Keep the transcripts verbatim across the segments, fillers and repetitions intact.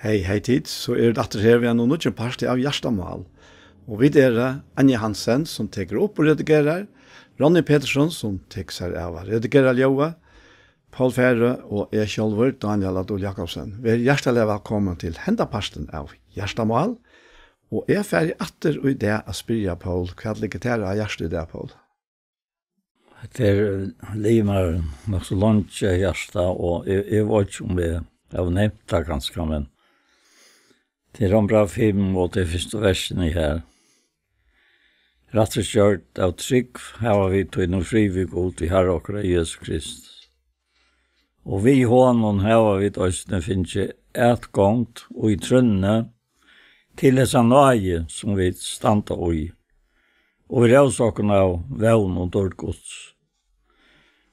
Hey, hey tit, so eru vit aftur her við einum nýggjum parti av Hjartamál. Og vit eru Anja Hansen, sum tekur upp og redigerar, Ronny Petersson, sum tekur sær av at redigera ljóðið, Poul Færø og eg sjálvur, Dánjal á Dul Jakobsen. Ver hjartaliga vælkomin til henda partin av Hjartamál. Og eg fari aftur í dag at spyrja Poul, hvat liggur tær á hjarta í dag, Poul? Hetta er, eh, liggur mær nokk so leingi á hjarta, og eg, eg veit ikki um eg havi nevnt tað kanska, men tað er Rómbrævið fimm og tey fyrstu versini her. Rættvísgjørd av trúgv hava vit tí nú frið við Gud, við Harra okkara Jesu Krist. Og við honum hava vit eisini fingið atgongd í trúnni til hesa náði, sum vit standa í, og vit rósa okkum av vón um dýrd Guds.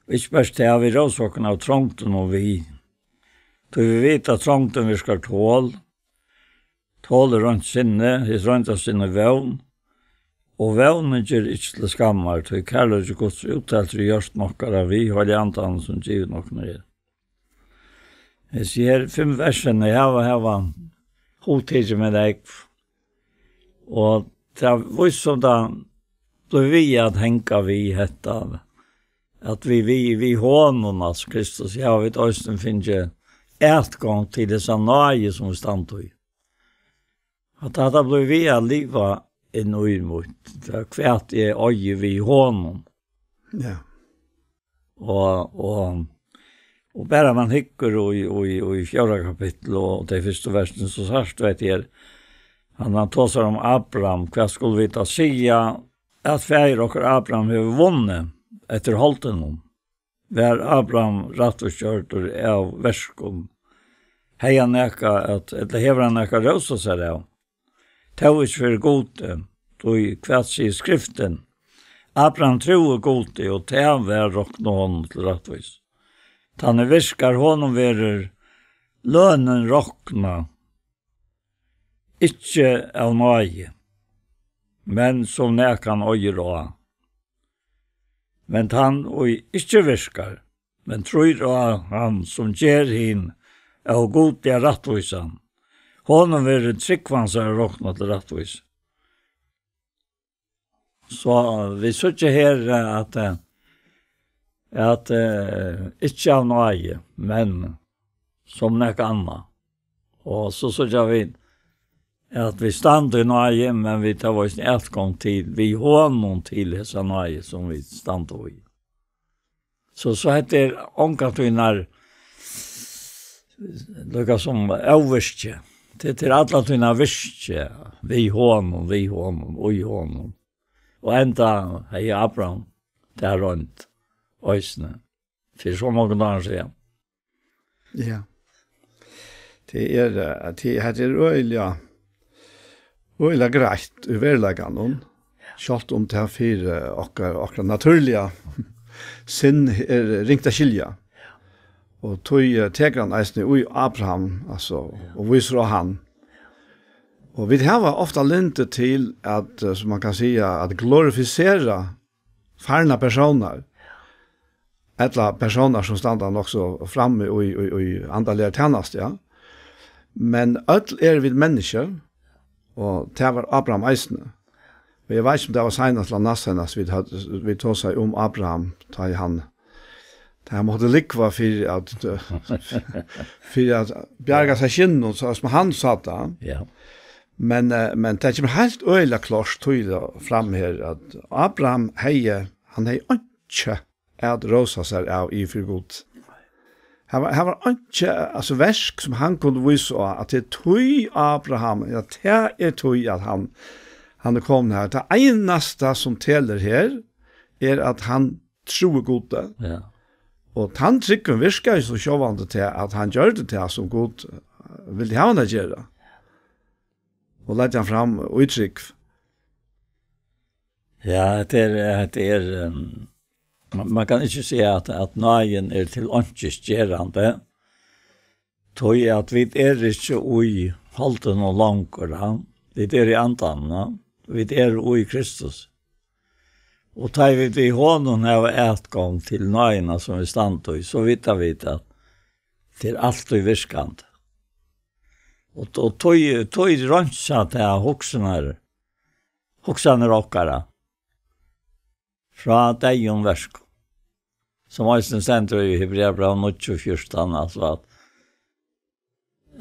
Og ikki bert tað, vit rósa okkum av trongdum og við, tí vit vita, at trongdin virkar tol, tol er reint sinni, hitt reinda sinni vón, og vónin ger ikki til skammar, tí kærleiki Guds er úttaltur í hjørtum okkara við Heilaga Andanum, sum givin okkum er. Hesi her fimm versini hava, hava hugtikið meg nógv, og tað víst sum tað blívur við at hanga við hetta, at vit við, við honum, altso Kristus, hava vit eisini fingið atgongd til hesa náði, sum vit standa í. At hatta blívur við at liva inn í mítt, tað er hvat eg eigi við honum. Ja. Og, og, og bara man hyggur í, í, í fjórða kapittul og tey fyrstu versini, so sært tú at her, hann, hann tosar um Abraham, hvat skulu vit tá siga, at faðir okkara Abraham hevur vunnið eftir holdinum? Var Abraham rættvísgjørdur av verkum? Hevði hann nakað at, ella hevur hann nakað at rósa sær av? Tó ikki fyri Gudi, tí hvat sigur Skriftin? Abraham trúði Gudi, og tað var roknað honum til rættvísi. Tann ið virkar, honum verður lønin roknað, ikki av náði, men sum nakað hann eigur á. Men tann, ið ikki virkar, men trýr á hann, sum ger hin av Gudi rættvísan, honum verður trúgv hansara roknað til rættvísi. So, eh, vit síggja her, eh, at, eh, at, eh, ikki av náði, men sum nakað annað. Og so síggja vit at vit standa í náði, men vit hava eisini atgongd til, við honum til hesa náði, sum vit standa í. So, so hetta er ongantíð nær líka sum óvirki. Tað er alla tíðina virki við honum, við honum, í honum. Og enda hevði Abraham tað roynt eisini. Fyri so mongum árum síðan. Ja. Tað er, eh, tað, hetta er øgiliga, øgiliga greitt í veruleikanum. Sjálvt um tað fyri okkara, okkara natúrliga sinn er ringt at skilja. Og tí, eh, tekur hann eisini í Abraham, altso, og vísir á hann. Og vit hava ofta lyndi til at, eh, sum man kann siga, at glorifisera farnar persónar, ella persónar sum standa nokk so frammi í, í, í andaligari tænastu, ja. Men øll eru vit menniskju, og tað var Abraham eisini. Og eg veit ikki, um tað var seinast ella næstseinast, vit høvdu, vit tosaðu um Abraham, tá ið hann, tá hann mátti lúgva fyri at, fyri at bjarga sær skinninum, so sum hann sá tað. Ja. Men, eh, men tað kemur heilt øgiliga klárt, týðiliga fram her, at Abraham hevði, hann hevði einki at rósa sær av yvir fyri Gud. Har var, har var einki, altso, verk sum hann kundi vísa á, at tað er tí Abraham, ja, tað er tí at hann, hann er komin har. Tað einasta sum telur her, er at hann trúir Gudi. Ja. Og tann trúgvin virkaði so sjálvandi til at hann gjørdi tað sum Gud, eh, vildi hava hann at gera. Og leiddi hann fram í trúgv. Ja, hetta er, hetta er, ehm, man, man kann ikki siga at, at náðin er til einkis gerandi. Tí at vit eru ikki í holdinum longur, ha? Vit eru í andanum, ha? Vit eru í Kristus. Og tá vit við honum hava atgongd til náðina sum vit standa í, so vita vit at tað er altíð virkandi. Og, og tog, tog reinsa til hugsanar, hugsanir okkara frá deyðum verkum. Sum eisini stendur í Hebreabrævinum níggju fjúrtan, altso at,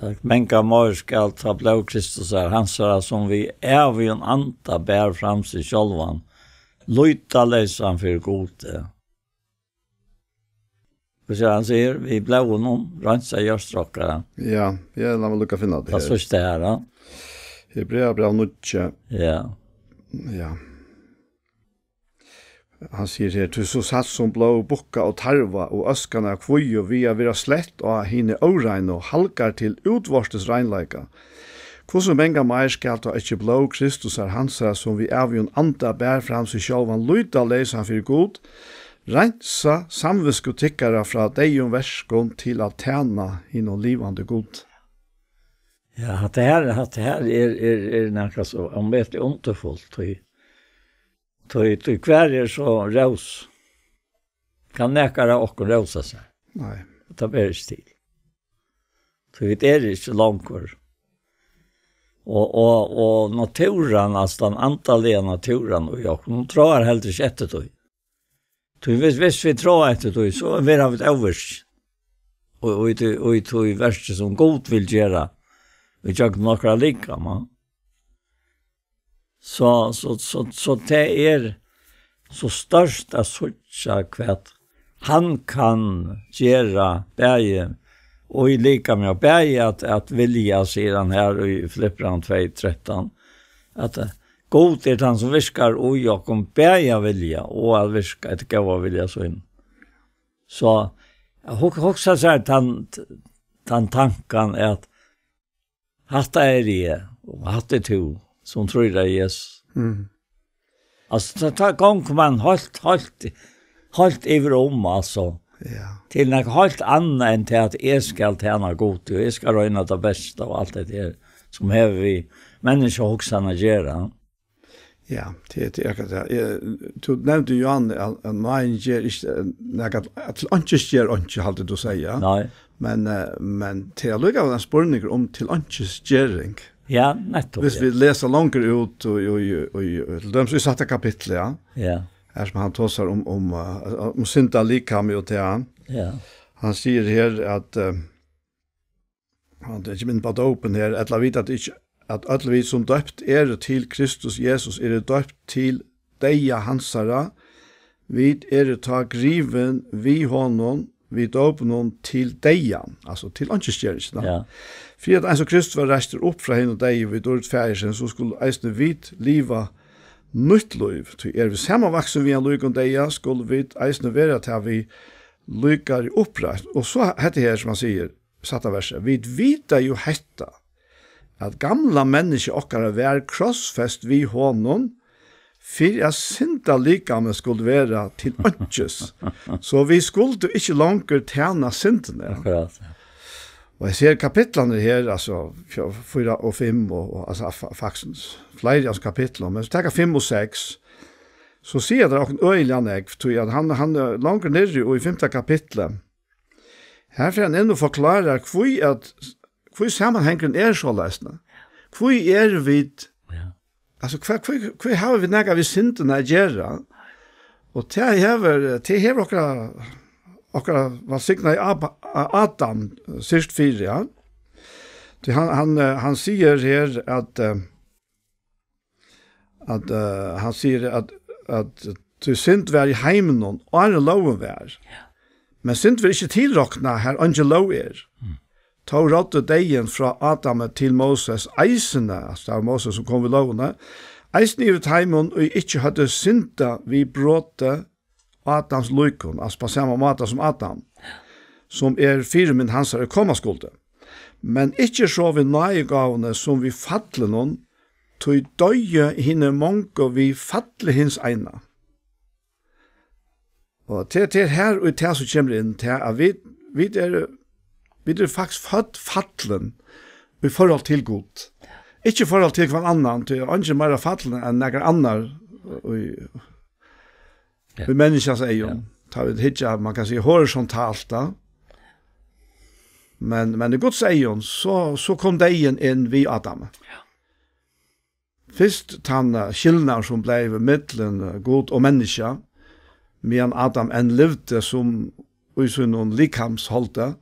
at mangan meir skal tá blóð Kristusar, hansara, sum við ævigum anda bar fram seg sjálvan, lýtaleysan fyri Gudi. Hvussu er hann sigur, við blóðinum reinsa jørðir okkara. Ja, ja, lat meg líka finna tað. Tað her. Síðsta her, ja. Hebreabræv níggju. Ja. Ja. Hann sigur her, tí so satt sum blóð bukka og tarva og øskan av kvígu við at vera slett á hini óreinu, halgar til útvortis reinleika. Hvussu mangan meir skal tá ikki blóð Kristusar hansara, sum við ævigum anda bar fram seg sjálvan lýtaleysan fyri Gud, reinsa samvitsku tykkara frá deyðum verkum til at tæna hinum livandi Gud. Ja, hatta her, hatta her er, er, er nakað so ómetaliga undurfult, tí, tí, tí hvar er so rós? Kann nakar av okkum rósa sær? Nei. Tað ber ikki til. Tí vit eru ikki longur. Og, og, og natúran, altso tann andaliga natúran í okkum, hon tráar heldur ikki eftir tí. Tí viss, viss vit tráa eftir tí, so verða vit óvirk. Og, og í tí, og í tí verki sum Gud vil gera, í gjøgnum okkara likama. So, so, so, so tað er so stórt at síggja, hvat hann kann gera, bæði og í likami, og bæði at, at vilja, sigur hann her í Filipparum tvey trettan, at, eh, Gud er tann, sum virkar í okkum, bæði at vilja og at virka eftir góða vilja sín. So, hug-, hugsa sær tann, tann tankan, at hatta eri eg, og hatta ert tú, sum trýr á Jesus. Mm. Altso, tá, tá gongur man heilt, heilt, heilt yvir um, altso. Ja. Til nakað heilt annað enn til at eg skal tæna Gud, og eg skal royna tað besta og alt det her, sum hevur við menniskjahugsan at gera. Ja, tað, tað er akkurát tað. Eg, tú nevndi, Johan, at, at náðin ger ikki, eh, nakað, at til einki ger einki, haldi tú sigur. Nei. Men, eh, men tað er allíkavæl ein spurningur um til einki gering. Ja, nettupp, Hvis ja. vit lesa longur út í, í, í, í, til dømis í sætta kapitli, ja. Ja. Her sum hann tosar um, um, eh, um syndalikamið og tað. Ja. Hann sigur her at, eh, hann er ikki inn á dópin her, ella vita at ikki, at øll vit sum døpt eru til Kristus Jesus eru døpt til deyða hansara. Vit eru tá grivin við honum, við dópinum til deyðan, altso til einkisgeringina. Ja. Fyri at eins og Kristus var reistur upp frá hinum deyðu við dýrd Faðirsins, so skulu eisini vit liva nýtt lív. Tí eru vit samanvaksin við hann líkum deyða, skulu vit eisini vera tað við líkari uppreisn. Og so hetta her, sum hann sigur, sætta versi: Vit vita jú hetta, at gamla menniskja okkara var krossfest við honum, fyri at syndalikamið skuldi vera til einkis, so vit skuldu ikki longur tæna syndini. Akkurát, ja. Og eg sigi, kapitlarnir her, altso, fj-, fýra og fimm, og, og, altso, fa-, faktiskt fleiri av kapitlunum, men so taka fimm og seks, so sigur tað okkum øgiliga nógv, tí at hann, hann er longur niðri í fimta kapitli. Her fer hann inn og forklárar, hví at, hví samanhangurin er soleiðis, ne? Hví eru vit, Ja. altso, hví, hví, hví hava vit nakað við syndina at gera? Og tað hevur, tað hevur okkara, okkara vælsignaði Ab-, Adam syrgt fyri, ja. Tí hann, hann, eh, hann sigur her at, eh, at, eh, hann sigur at, at tí synd var í heiminum, áðrenn lógin var. Ja. Men synd verður ikki tilroknað, har eingin lóg er. Mm. Tó ráddi deyðin frá Adami til Móses eisini, altso, tað var Móses, sum kom við lógini, eisini yvir teimum, ið ikki høvdu syndað við broti Adams líkum, altso, á sama máta sum Adam, sum er fyrimynd hansara, ið koma skuldi. Men ikki so við náðigávuni sum við fallinum, tí doyðu hinir mongu við falli hins eina. Og tað, tað er her, og tað sum kemur inn, tað er, at vit, vit eru, vit eru faktiskt fødd fallin í forhold til Gud. Ikki í forhold til hvønn annan, tí er eingin meira fallin enn nakar annar í, Ja. í menniskjans eygum. Ja. Tá vit hyggja, man kann siga, horisontalt, da. Men, men í Guds eygum, so, so kom deyðin inn við Adam. Ja. Fyrst tann, eh, skilnaður sum bleiv millum, eh, Gud og menniskja, meðan Adam enn livdi sum í sínum likamsholdi.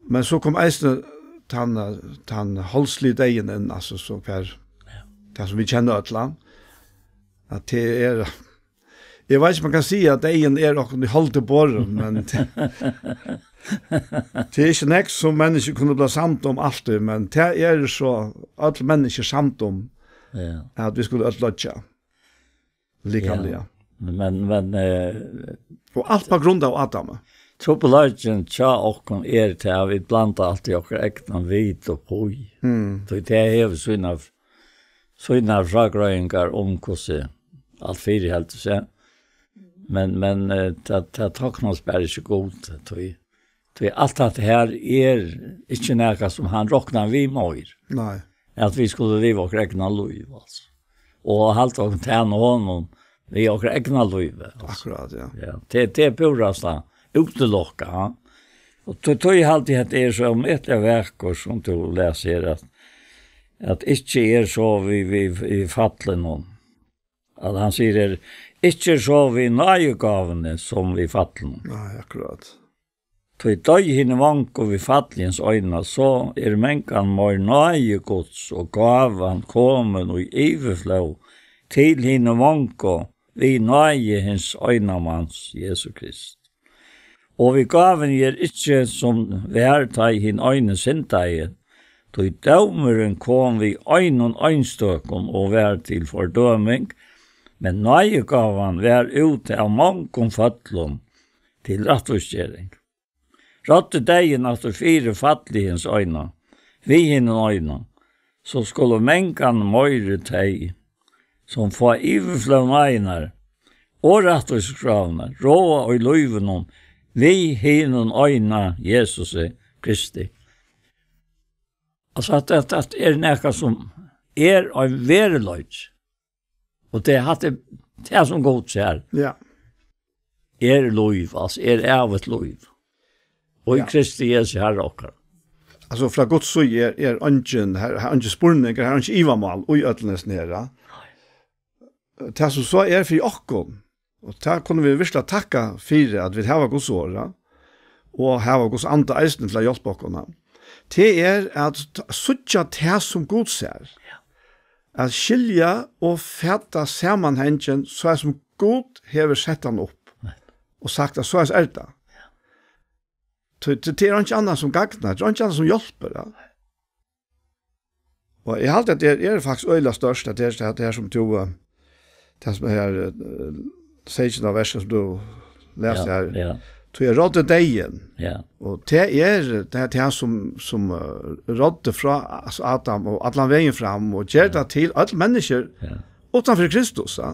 Men so kom eisini tann, eh, tann holdsliga deyðin inn, altso, so hvar, ja, tað sum vit kenna øll, at tað er, eg veit ikki, man kann siga, at deyðin er okkum í holdi borin, men tað er ikki nógv, sum menniskju kunnu blíva samd um altíð, men tað er so øll menniskju samd um, ja, at vit skulu øll doyggja, likamliga. Ja. Men, men, eh, og alt på grund av Adam. Trupulleikin hjá okkum er tað, at vit blanda alt í okkara egna vit og pí. Mm. So tað hevur sína sínar frágreiðingar um, hvussu alt fyriheldur seg. Men, men, eh, tað, tað toknast bara ikki gott, tí, tí alt hatta her er ikki nakað, sum hann roknar við meir. Nei. At vit skulu liva okkara egna lív, altso. Og halda okkum til honum við okkara egna lív, altso. Akkurát, ja. Ja, tað, tað er púrasta útilokað, ja. Og tí, tí haldi eg, at tað er so ómetaliga vakurt, sum tú lesur her, at at ikki er so við, við, við fallinum. At hann sigur her, ikki er so við náðigávuni sum við fallinum. Nei, akkurát. Tí doyð hinir mongu við falli hins eina, so er mangan meir náði Guds og gávan komin í yvirflóð til hinir mongu við náði hins eina mans, Jesu Krist. Og við gávuni er ikki, sum var, tá ið hin eini syndaði, tí dómurin kom við einum einstøkum og var til fordøming, men náðigávan var út av mongum føllum til rættvísgering. Ráddi deyðin aftur fyri falli hins eina, við hinum eina, so skulu mangan meiri tey, sum fáa yvirflóð náðinnar og rættvísiskrávina, ráða í lívinum við hinum eina Jesusi Kristi. Altso, at, at, at er nakað, sum er ein veruleiki. Og tað er hatta, tað sum Gud sær. Ja. Er lív, altso, er ævigt lív. Og í, ja, Kristi Jesu Harra okkara. Altso, frá Guds síðu er, er eingin, her, her er eingin spurningur, her er eingin ivamál í øllum hesum her, ja. Nei. Tað sum so er fyri okkum, og tað kunnu vit virkuliga takka fyri, at vit hava Guds orð, ja, og hava Guds anda eisini til at hjálpa okkum, ja. Tað er at t-, síggja tað sum Gud sær. Ja. At skilja og fata samanhangin, so sum Gud hevur sett hann upp, nei, og sagt at so er tað. Ja. Tí, tí, tað er einki annað sum gagnar, tað er einki annað sum hjálpir, ja. Og eg haldi, at tað er, er faktiskt øgiliga stórt, at tað er, at tað er sum tú, eh, tað sum er her, eh, seytjanda vers, sum tú lesur, ja, her. Ja. Tí eg ráddi deyðin. Ja. Og tað er, tað er tað sum, sum, eh, ráddi frá, altso, Adam og allan vegin fram, og ger, ja, tað til øll menniskju, ja, uttan fyri Kristus, ja.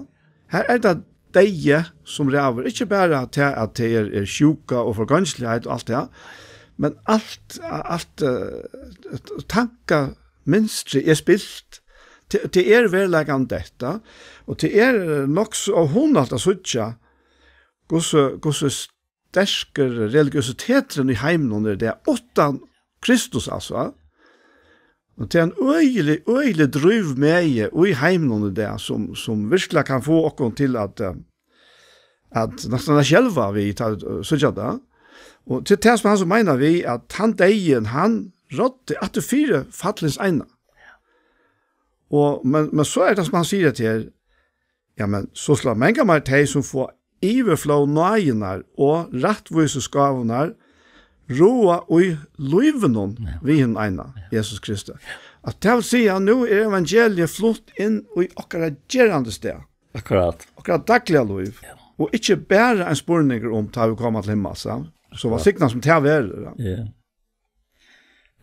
Her er tað deyði sum ræður, ikki bara tað, at tað er, er sjúka og forgongiligheit og alt tað, men alt, alt, eh, tankamynstrið er spilt. Tað, tað er veruleikan detta, og tað er, eh, nokk so hugnaligt at síggja, hvussu, hvussu sterkur religiositeturin í heiminum er í dag, uttan Kristus, altso. Og tað er ein øgilig, øgilig drívmegi í heiminum í dag, sum, sum virkuliga kann fáa okkum til at, eh, at næstan at skelva við, tá vit, eh, síggja tað. Og til tað sum hann so meinar við, at hann deyðin, hann ráddi aftur fyri fall hins eina. Og, men, men so er tað, sum hann sigur, at her, ja, men so slá mangan meir tey, sum fáa yvirflóð náðinnar og rættvísisgávunnar, ráða í lívinum, ja, við hinum eina, ja, Jesus Kristi. At tað vil siga, nú er evangeliið flutt inn í okkara gerandisdag. Akkurát. Okkara dagliga lív. Ja. Og ikki bara ein spurningur um, tá vit koma til himmals, ja. So, akkurát, vælsignað sum tað verður, ja. Ja.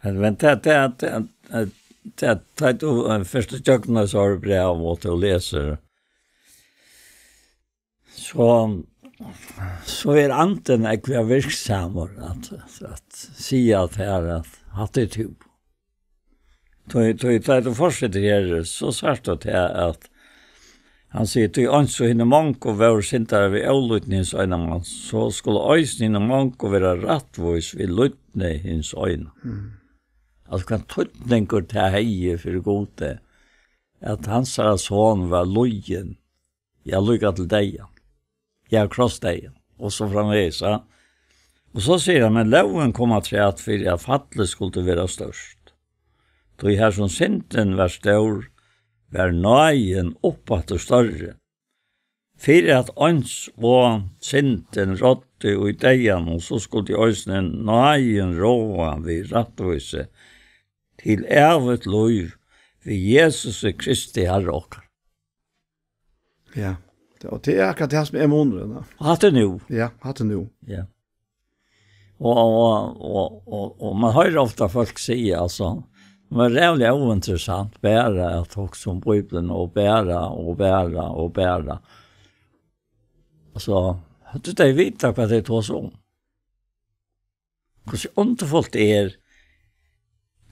Men, men tað, tað, tað, tað, tað, tá tú, eh, fyrst ígjøgnum hesi bræv, og tú lesur, so, so er andin ógvuliga virksamur at, at siga at her, at hatta ert tú. Tá, tá, tá tú fortsetur her, so sært tú tað, at, Hann sigur, tí eins og hinir mongu vóru syndarar við ólýdni hins eina mans, so skulu eisini hinir mongu vera rættvís við lýdni hins eina. Mm. Altso, hvat týdningur tað hevði fyri Gudi, at hansara son var lýðin, ja, líka til deyðan, ja, krossdeyðan, og so framvegis, ja. Og so sigur hann, men lógin kom afturat fyri at fallið skuldi vera stórt. Tí har sum syndin var stór, var náðin uppaftur størri. Fyri at eins og syndin ráddi í deyðanum, so skuldi eisini náðin ráða við rættvísi til ævigt lív við Jesusi Kristi Harra okkara. Ja, og tað er akkurát tað sum er munurin, ja. Hatta er nú. Ja, hatta er nú. Ja. Og, og, og, og, og man hoyrir ofta fólk siga, altso, men ræðuliga óinteressant bara at hugsa um Bíbliuna og bara, og bara, og bara. Altso, høvdu tey vitað hvat tey tosa um? Hvussu undurfult er,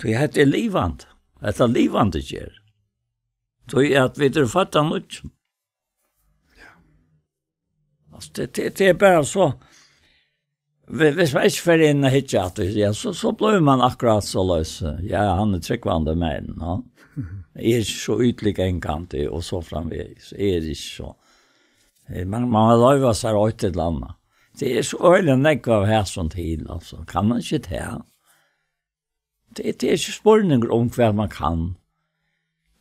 tí hetta er livandi, hetta livandi ger. Tí at vit eru fødd av nýggjum. Altso, tað, tað, tað er bara so, hvi-, viss man ikki fer inn og hyggja at tað, ja, so, so blívur man akkurát soleiðis, ja, hann er trúgvandi, men, ja. Eg eri ikki so ytligangandi og so framvegis, eg eri ikki so. Eh, man, man má loyva sær eitt ella annað. Tað er so øgiliga nógv av hesum til, altso, kann man ikki tað? Tað, tað er ikki spurningur um hvat man kann.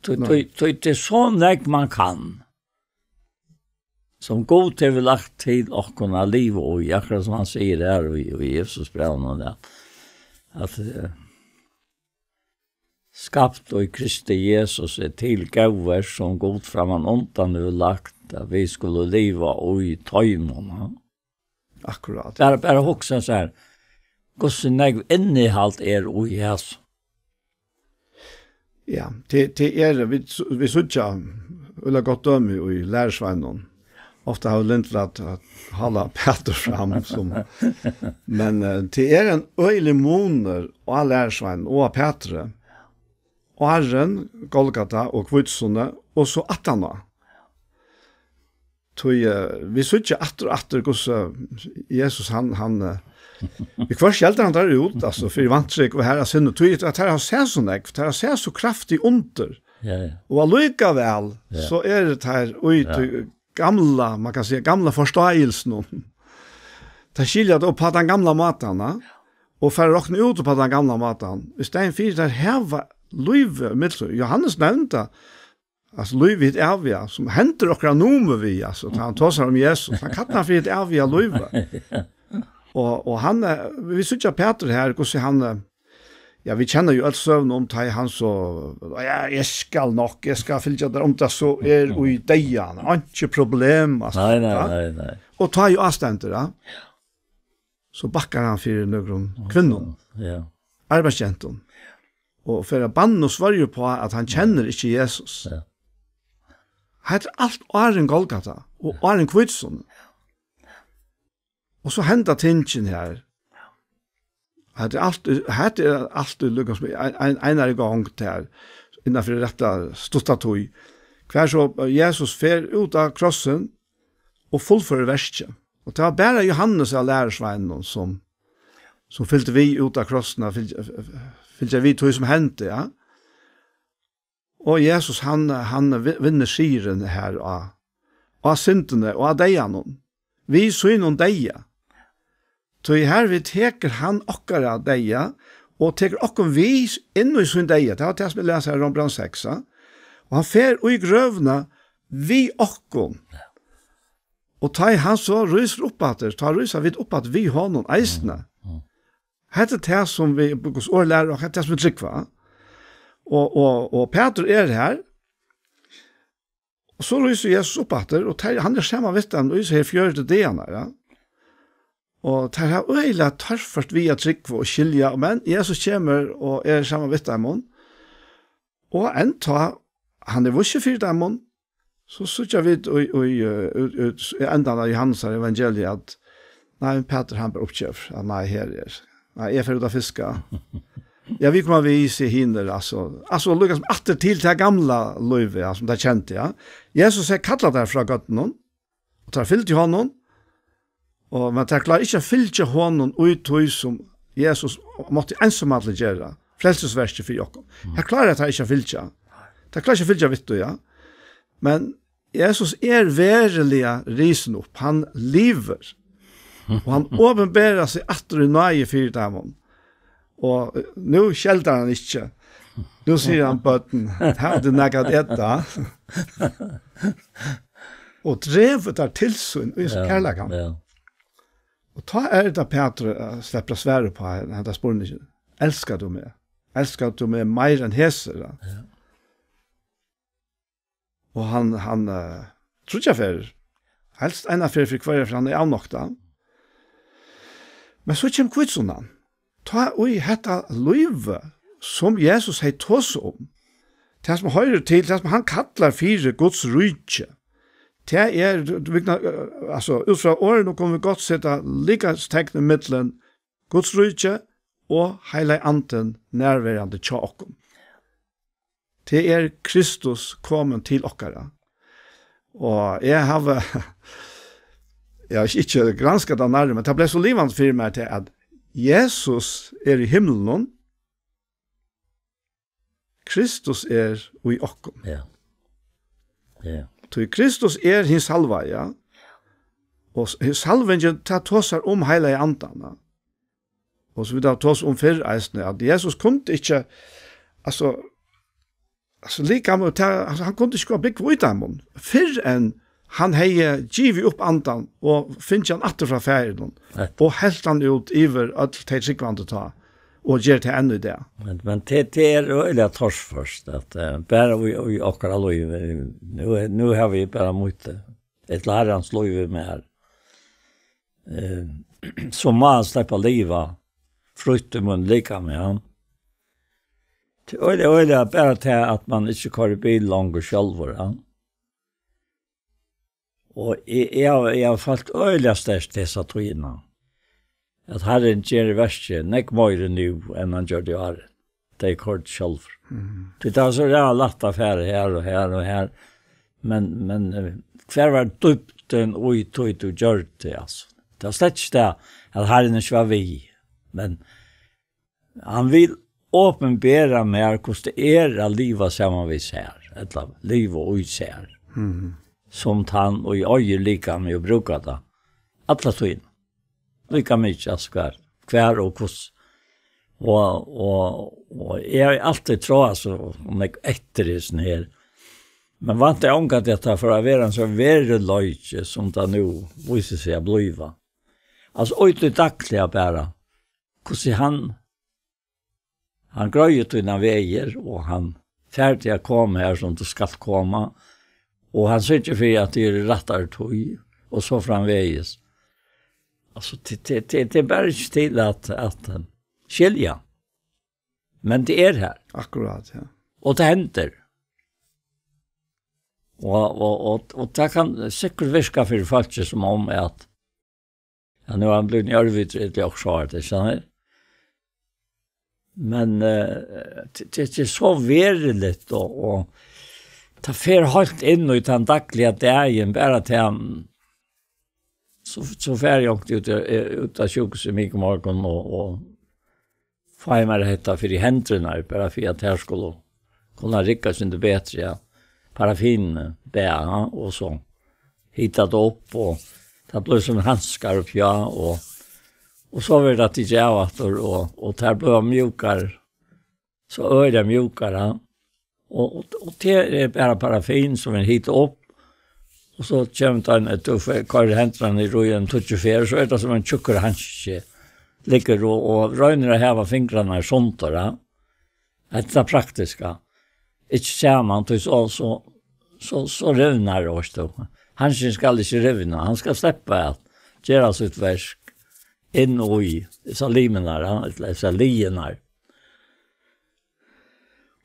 Tí, Nei. tí, tí, tað er so nógv man kann, sum Gud hevur lagt til okkum at liva í, akkurát sum hann sigur her í, í Efesusbrævinum, at, at, eh, skapt í Kristi Jesusi til góð verk, sum Gud framanundan hevur lagt, at vit skulu liva í teimum, ha? Akkurát. Bara, bara hugsa so her, hvussu nógv innihald er í hesum? Ja, tað, tað er, vit, vit síggja øgiliga gott dømi í lærisveinunum. Ofta hava vit lyndi til at, at halda Pætur fram sum, men, eh, tað er ein øgiligur munur á lærisveinum og á Pætri. Áðrenn Golgata og hvítusunnu, og so aftaná. Tí, eh, vit síggja aftur og aftur, hvussu Jesus, hann, hann, eh, viðhvørt skeldur hann teir út, altso, fyri vantrúgv og harrasinni, tí at teir hava sæð so nógv, teir hava sæð so kraftig undur. Ja, ja. Og allíkavæl, Ja. so eru teir í Ja. tí gamla, man kann siga, gamla forstáilsinum. Teir skilja tað upp á tann gamla mátan, ja, og fara rokna út upp á tann gamla mátan. Í staðin fyri, teir hava lívið millum. Johannes nevndi, altso, lívið hitt æviga, sum hendir okkara numið við, altso, tá hann tosar um Jesus. Hann kallar hann fyri hitt æviga lívið. Og, og hann, eh, vit síggja Pætur her, hvussu hann, eh, ja, vit kenna jo øll søguna um, tá hann so, ja, eg skal nokk, eg skal fylgja tær, um tað so er í deyðan, einki problem, altso, Nei, nei, ja. nei, nei. Og tá ið ástendur, ja. So bakkar hann fyri nøkrum kvinnum, Ja. arbeiðsgentum, og fer at banna og svørja upp á, at hann kennir ikki Jesus. Ja. Hetta er alt áðrenn Golgata og áðrenn hvítusunnu. Og so henda tingin her. Hetta er alt, hetta er alt líka sum ein, ein, einari gongd her, innan fyri rætta stutta tíð. Hvar so Jesus fer út á krossin og fullførir verkið. Og tað var bara Johannes av lærisveinunum sum, sum fylgdi við út á krossin, fylgdi, fylgdi við tí sum hendi, ja. Og Jesus, hann, hann vi-, vinnur sigurin her á, á syndini og á deyðanum. Við sínum deyða. Tí hervið tekur hann okkara deyða og tekur okkum við inn í sín deyða. Tað var tað, sum eg las her í Rómbrævinum seks, ja. Og hann fer í grøvina við okkum. Og tá ið hann so rísur upp aftur, tá rísa vit upp aftur við honum eisini. Mm, mm. Hetta er tað, sum vit, Guds orð lærir okkum, hetta er tað, sum vit trúgva. Og, og, og Pætur er her, og so rísur Jesus upp aftur, og teir, hann er saman við teimum í hesar her fjøruti dagarnar, ja. Og teir hava øgiliga torført við at trúgva og skilja, men Jesus kemur og er saman við teimum. Og enntá, hann er vísur fyri teimum, so síggja vit í, í, eh, út, út, í endan av Johannes evangeliet, at, nei, Pætur, hann bara uppgevur, at nei, her er, nei, eg fer út at fiska. Ja, vit koma við, siga hinir, altso, altso, líkasum aftur til tað gamla lívið, ja, sum teir kendu, ja. Jesus hevði kallað teir frá gørnunum, og teir fylgdu honum, og, men teir kláraðu ikki at fylgja honum í tí sum Jesus mátti einsamallur gera, frelsisverkið fyri okkum. Mm. Her kláraðu teir ikki at fylgja. Teir kláraðu ikki at fylgja við tí, ja. Men Jesus er veruliga risin upp. Hann livir. Og hann opinberar seg aftur í náði fyri teimum. Og, eh, nú skeldar hann ikki. Nú sigur hann: «Børn, hava tit nakað at eta?» Og dregur teir til sín í Ja, kærleikanum. Ja. Og tá er tað Pætur, eh, sleppur at svara upp á henda spurningin. «Elskar tú meg? Elskar tú meg meira enn hesir?» Ja. Og hann, hann, eh, tríggjar ferðir, helst eina ferð fyri hvørja, for hann er avnoktaður. Men so kemur hvítusunnan. Tá ið hetta lívið, sum Jesus hevði tosað um, tað sum hoyrir til, tað sum hann kallar fyri Guds ríki, tað er, tú, tú, vegna, eh, altso, út frá orðunum kunnu vit gott seta líkastekn ímillum Guds ríki og Heilagi Andin nærverandi hjá okkum. Tað er Kristus komin til okkara. Og eg havi, eg havi ikki granskað tað nærri, men tað bleiv so livandi fyri mær til, at Jesus er í himlinum, Kristus er í okkum. Ja. Ja. Tí Kristus er hin salvaði, ja. Og s-, hin salvingin, tað tosar um Heilaga Andan, ja. Og sum vit hava tosað um fyrr eisini, at Jesus kundi ikki, altso, altso, likamið, tað, altso, hann kundi ikki koma búgva í teimum, fyrr enn hann hevði givið upp andan og fingið hann aftur frá Faðirinum, Nettupp. Og helt hann út yvir øll tey trúgvandi tá, og ger tað enn í dag. Men, men tað, tað er øgiliga torført, at, eh, bara í, í okkara lív, eh, nú er, nú havi eg bara mítt, eh, ella Harrans lív í mær. Eh, so má hann sleppa at liva frítt í mínum likami, ja. Tað er øgiliga, øgiliga bara tað, at mann ikki koyrir bil longur sjálvur, ja. Og eg, eg havi, eg havi følt øgiliga sterkt hesa tíðina, at Harrin ger verkið nógv meira nú, enn hann gjørdi áðrenn, tá eg koyrdi sjálvur. Mhm. Tí tað var so ræðuliga lætt at fara her og her og her. Men, men, eh, hvar var dýpdin í tí, tú gjørdi, altso? Tað var slett ikki tað, at Harrin ikki var við, men hann vil opinbera mær, hvussu tað er at liva saman við sær, ella liva í sær, Mhm. sum tann, ið eigur likamið og brúkar tað alla tíðina. Líka mikið, altso, hvar, hvar og hvussu. Og, og, og eg havi altíð tráð, altso, um eg eftir hesum her. Men væntaði ongantíð, at tað fór at vera ein so veruleiki, sum tað nú vísir seg at blíva. Altso, í tí dagliga bara, hvussu hann, hann greiðir tínar vegir, og hann fær teg at koma har, sum tú skalt koma, og hann syrgir fyri, at tú ert í rættari tíð, og so framvegis. Altso, tað, tað, tað, tað er bara ikki til at, at, eh, skilja. Men tað er har. Akkurát, ja. Og tað hendir. Og, og, og, og tað kann sikkurt virka fyri fólki sum um at, ja, nú er hann blivin ørvitri, ella okkurt sovorðið, ikki sant? Men, eh, tað, tað, tað er so veruligt, og, og tað fer heilt inn í tann dagliga dagin, bara til hann, so, so fer eg onkuntíð út, eh, út av sjúkrahúsinum í morgun og, og fái mær hetta fyri hendurnar, bara fyri at tær skulu kunna rigga seg betri, ja. Paraffin, ja, og so hita tað upp, og tað blívur sum handskar uppi á, og, og so verður tað tikið av aftur, og, og tær blíva mjúkar, so øgiliga mjúkar, ja. Og, og, og tað er bara paraffin sum er hitað upp, og so kemur tað ein, tú fer, koyrir hendurnar niður í ein tíggju ferð, so er tað sum ein tjúkkur hanski, liggur og, og roynir at hava fingrarnar sundur, ja. Hetta er tað praktiska. Ikki saman, tí so, so, so, so rivnar, veitst tú. Hanskin skal ikki rivna, hann skal sleppa at gera sítt verk inn í hesar limirnar, ja, ella hesar liðirnar.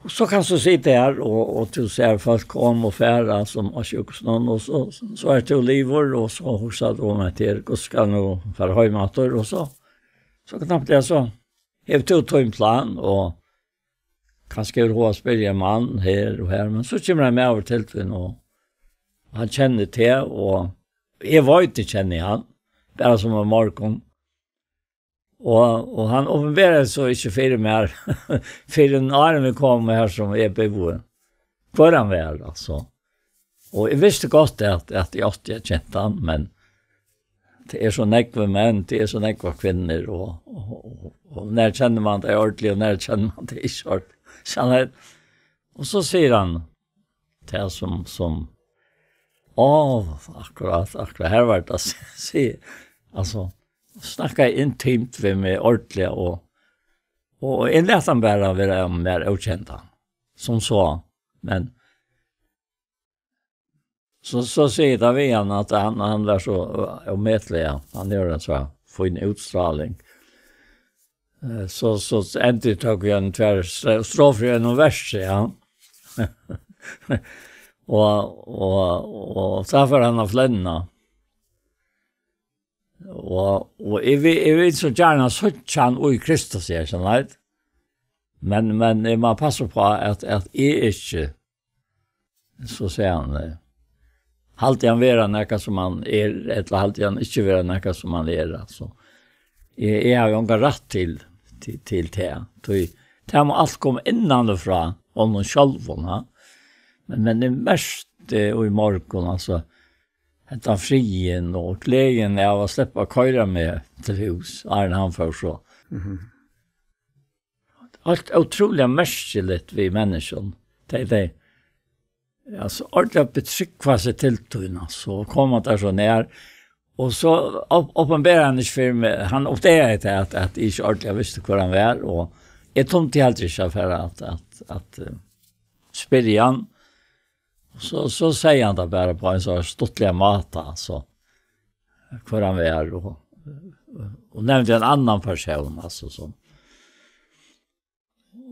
Og so kanst tú sita har, og, og tú sær fólk koma og fara, sum á sjúkrahúsinum, og so, so ert tú liðugur, og so hugsar tú um, at her, hvussu skal nú fara heim aftur, og so, so knappliga so hevur tú tín plan, og kanska hevur hug at spyrja ein mann her og har, men so kemur ein maður til tín, og hann kennir teg, og eg veit, eg kenni hann, bara sum í morgun. Og, og hann opinberaði so ikki fyri mær, fyrr enn áðrenn vit komu her, sum eg búði, hvør hann var, altso. Og eg visti gott at, at eg átti at kent hann, men tað er so nógvir menn, tað er so nógvar kvinnur, og, og, og, og nær kennir mann tey ordiliga, og nær kennir mann tey ikki ordiliga. Sannheit. Og so sigur hann, tað sum, sum, á, akkurát, akkurát, her var tað, sigur, altso, snakkaði intimt við meg ordiliga, og, og eg læt hann bara vera mær ókendan, sum so. Men so, so sigi eg tað við hann, at hann, hann var so ómetaliga, ja. Hann hevur eina so fína útstráling. Eh, so, so endurtók eg ein tvær stra-, strofur í einum versi, ja. Og, og, og so fór hann at flenna. Og, og eg vil, eg vil so gjarna síggja hann í Kristus her, sannheit. Men, men eg má passa upp á at, at eg ikki, so sigur hann, eh, haldi hann vera nakað sum hann er, ella haldi hann ikki vera nakað sum hann er, altso. Eg, eg havi ongan rætt til, til, til tað. Tí tað má alt koma innanfrá honum sjálvum, ha. Men, men eg merkti í morgun, altso, hetta friðin og gleðin av at sleppa at koyra meg til hús, áðrenn hann fór so. Mhm. Alt ótrúliga merkiligt við menniskjum. Tey, tey, altso, ordiliga betrúgva seg til tín, altso, og koma tær so nær. Og so op-, opinberar hann ikki fyri meg, hann uppdagaði tað, at, at eg ikki ordiliga visti, hvør hann var, og eg tímdi heldur ikki at fara at, at, at, eh, spyrja hann. So, so segði hann tað bara á ein so stuttligan máta, altso, hvør hann var, og, og nevndi ein annan persón, altso, sum,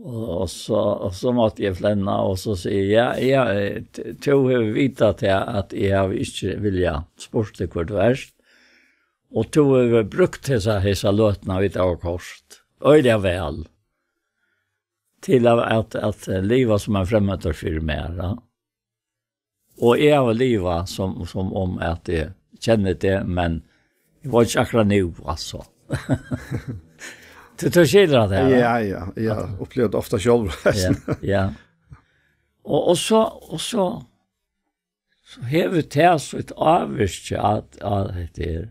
og, og so, og so mátti eg flenna, og so sigi eg, ja, ja, eh, t-, tú hevur vitað tað, at eg havi ikki viljað spurt teg, hvør tú ert, og tú hevur brúkt hesa, hesa løtuna, vit hava koyrt, øgiliga væl, til at, at, at liva sum ein fremmandur fyri mær, ja. Og eg havi livað sum, sum um at eg kenni teg, men eg veit ikki akkurát nú, altso. Tú, tú skilur hatta her, ja? Ja, ja, ja. At uppliva tað ofta sjálvur, ja, eisini. Ja. Og, og so, og so, so hevur tað so eitt ávirki at, at hetta er.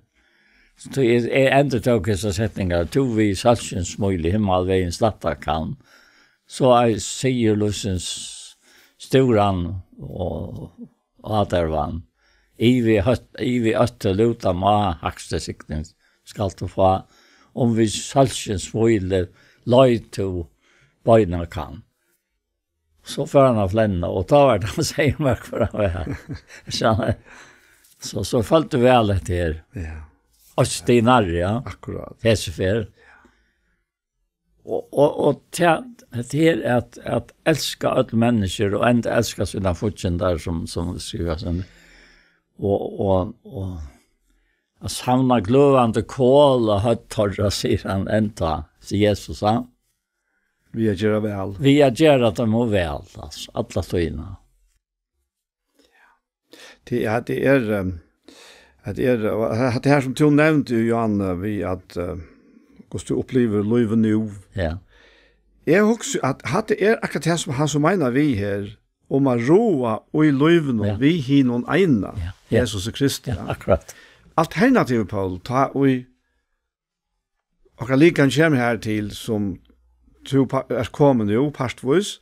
So eg, eg endurtók hesa setningar, tú við sólskinssmíl í himmalvegin slætta kann, so ei sigur lívsins stúran og átarvan. Ivi høtt-, ivi øttu lúta má, hægstu signing skalt tú fá, um við sólskinssmíli leið tú beinar kann. So fór hann at flenna, og tá var tað, hann segði mær, hvør hann var. So, so, so føldi væl eftir her. Ja. Og Stig Narri, ja. Akkurát. Hesi ferð. Og, og, og til, til at, at elska øll menniskju og enda elska sínar fíggindar, sum, sum skriva sum, og, og, og at savna gløðandi kol á høvd teirra, sigur hann enda, sigur Jesus, ha? Við at gera væl. Við at gera teimum væl, altso, alla tíðina. Tað er, tað er, ehm, tað er, og he-, hetta her sum tú nevndi, Johan, eh, við at, eh, hvussu tú upplivir lívið nú. Ja. Eg hugsi at hatta er akkurát tað sum hann sum meinar við her, um at ráða í lívinum, ja, við hinum eina, ja, ja, Jesus Kristi, ja, ja, akkurát. Alternativið, Poul, tá ið okkara likam kemur her til, sum tú pa-, ert komin nú, partvís,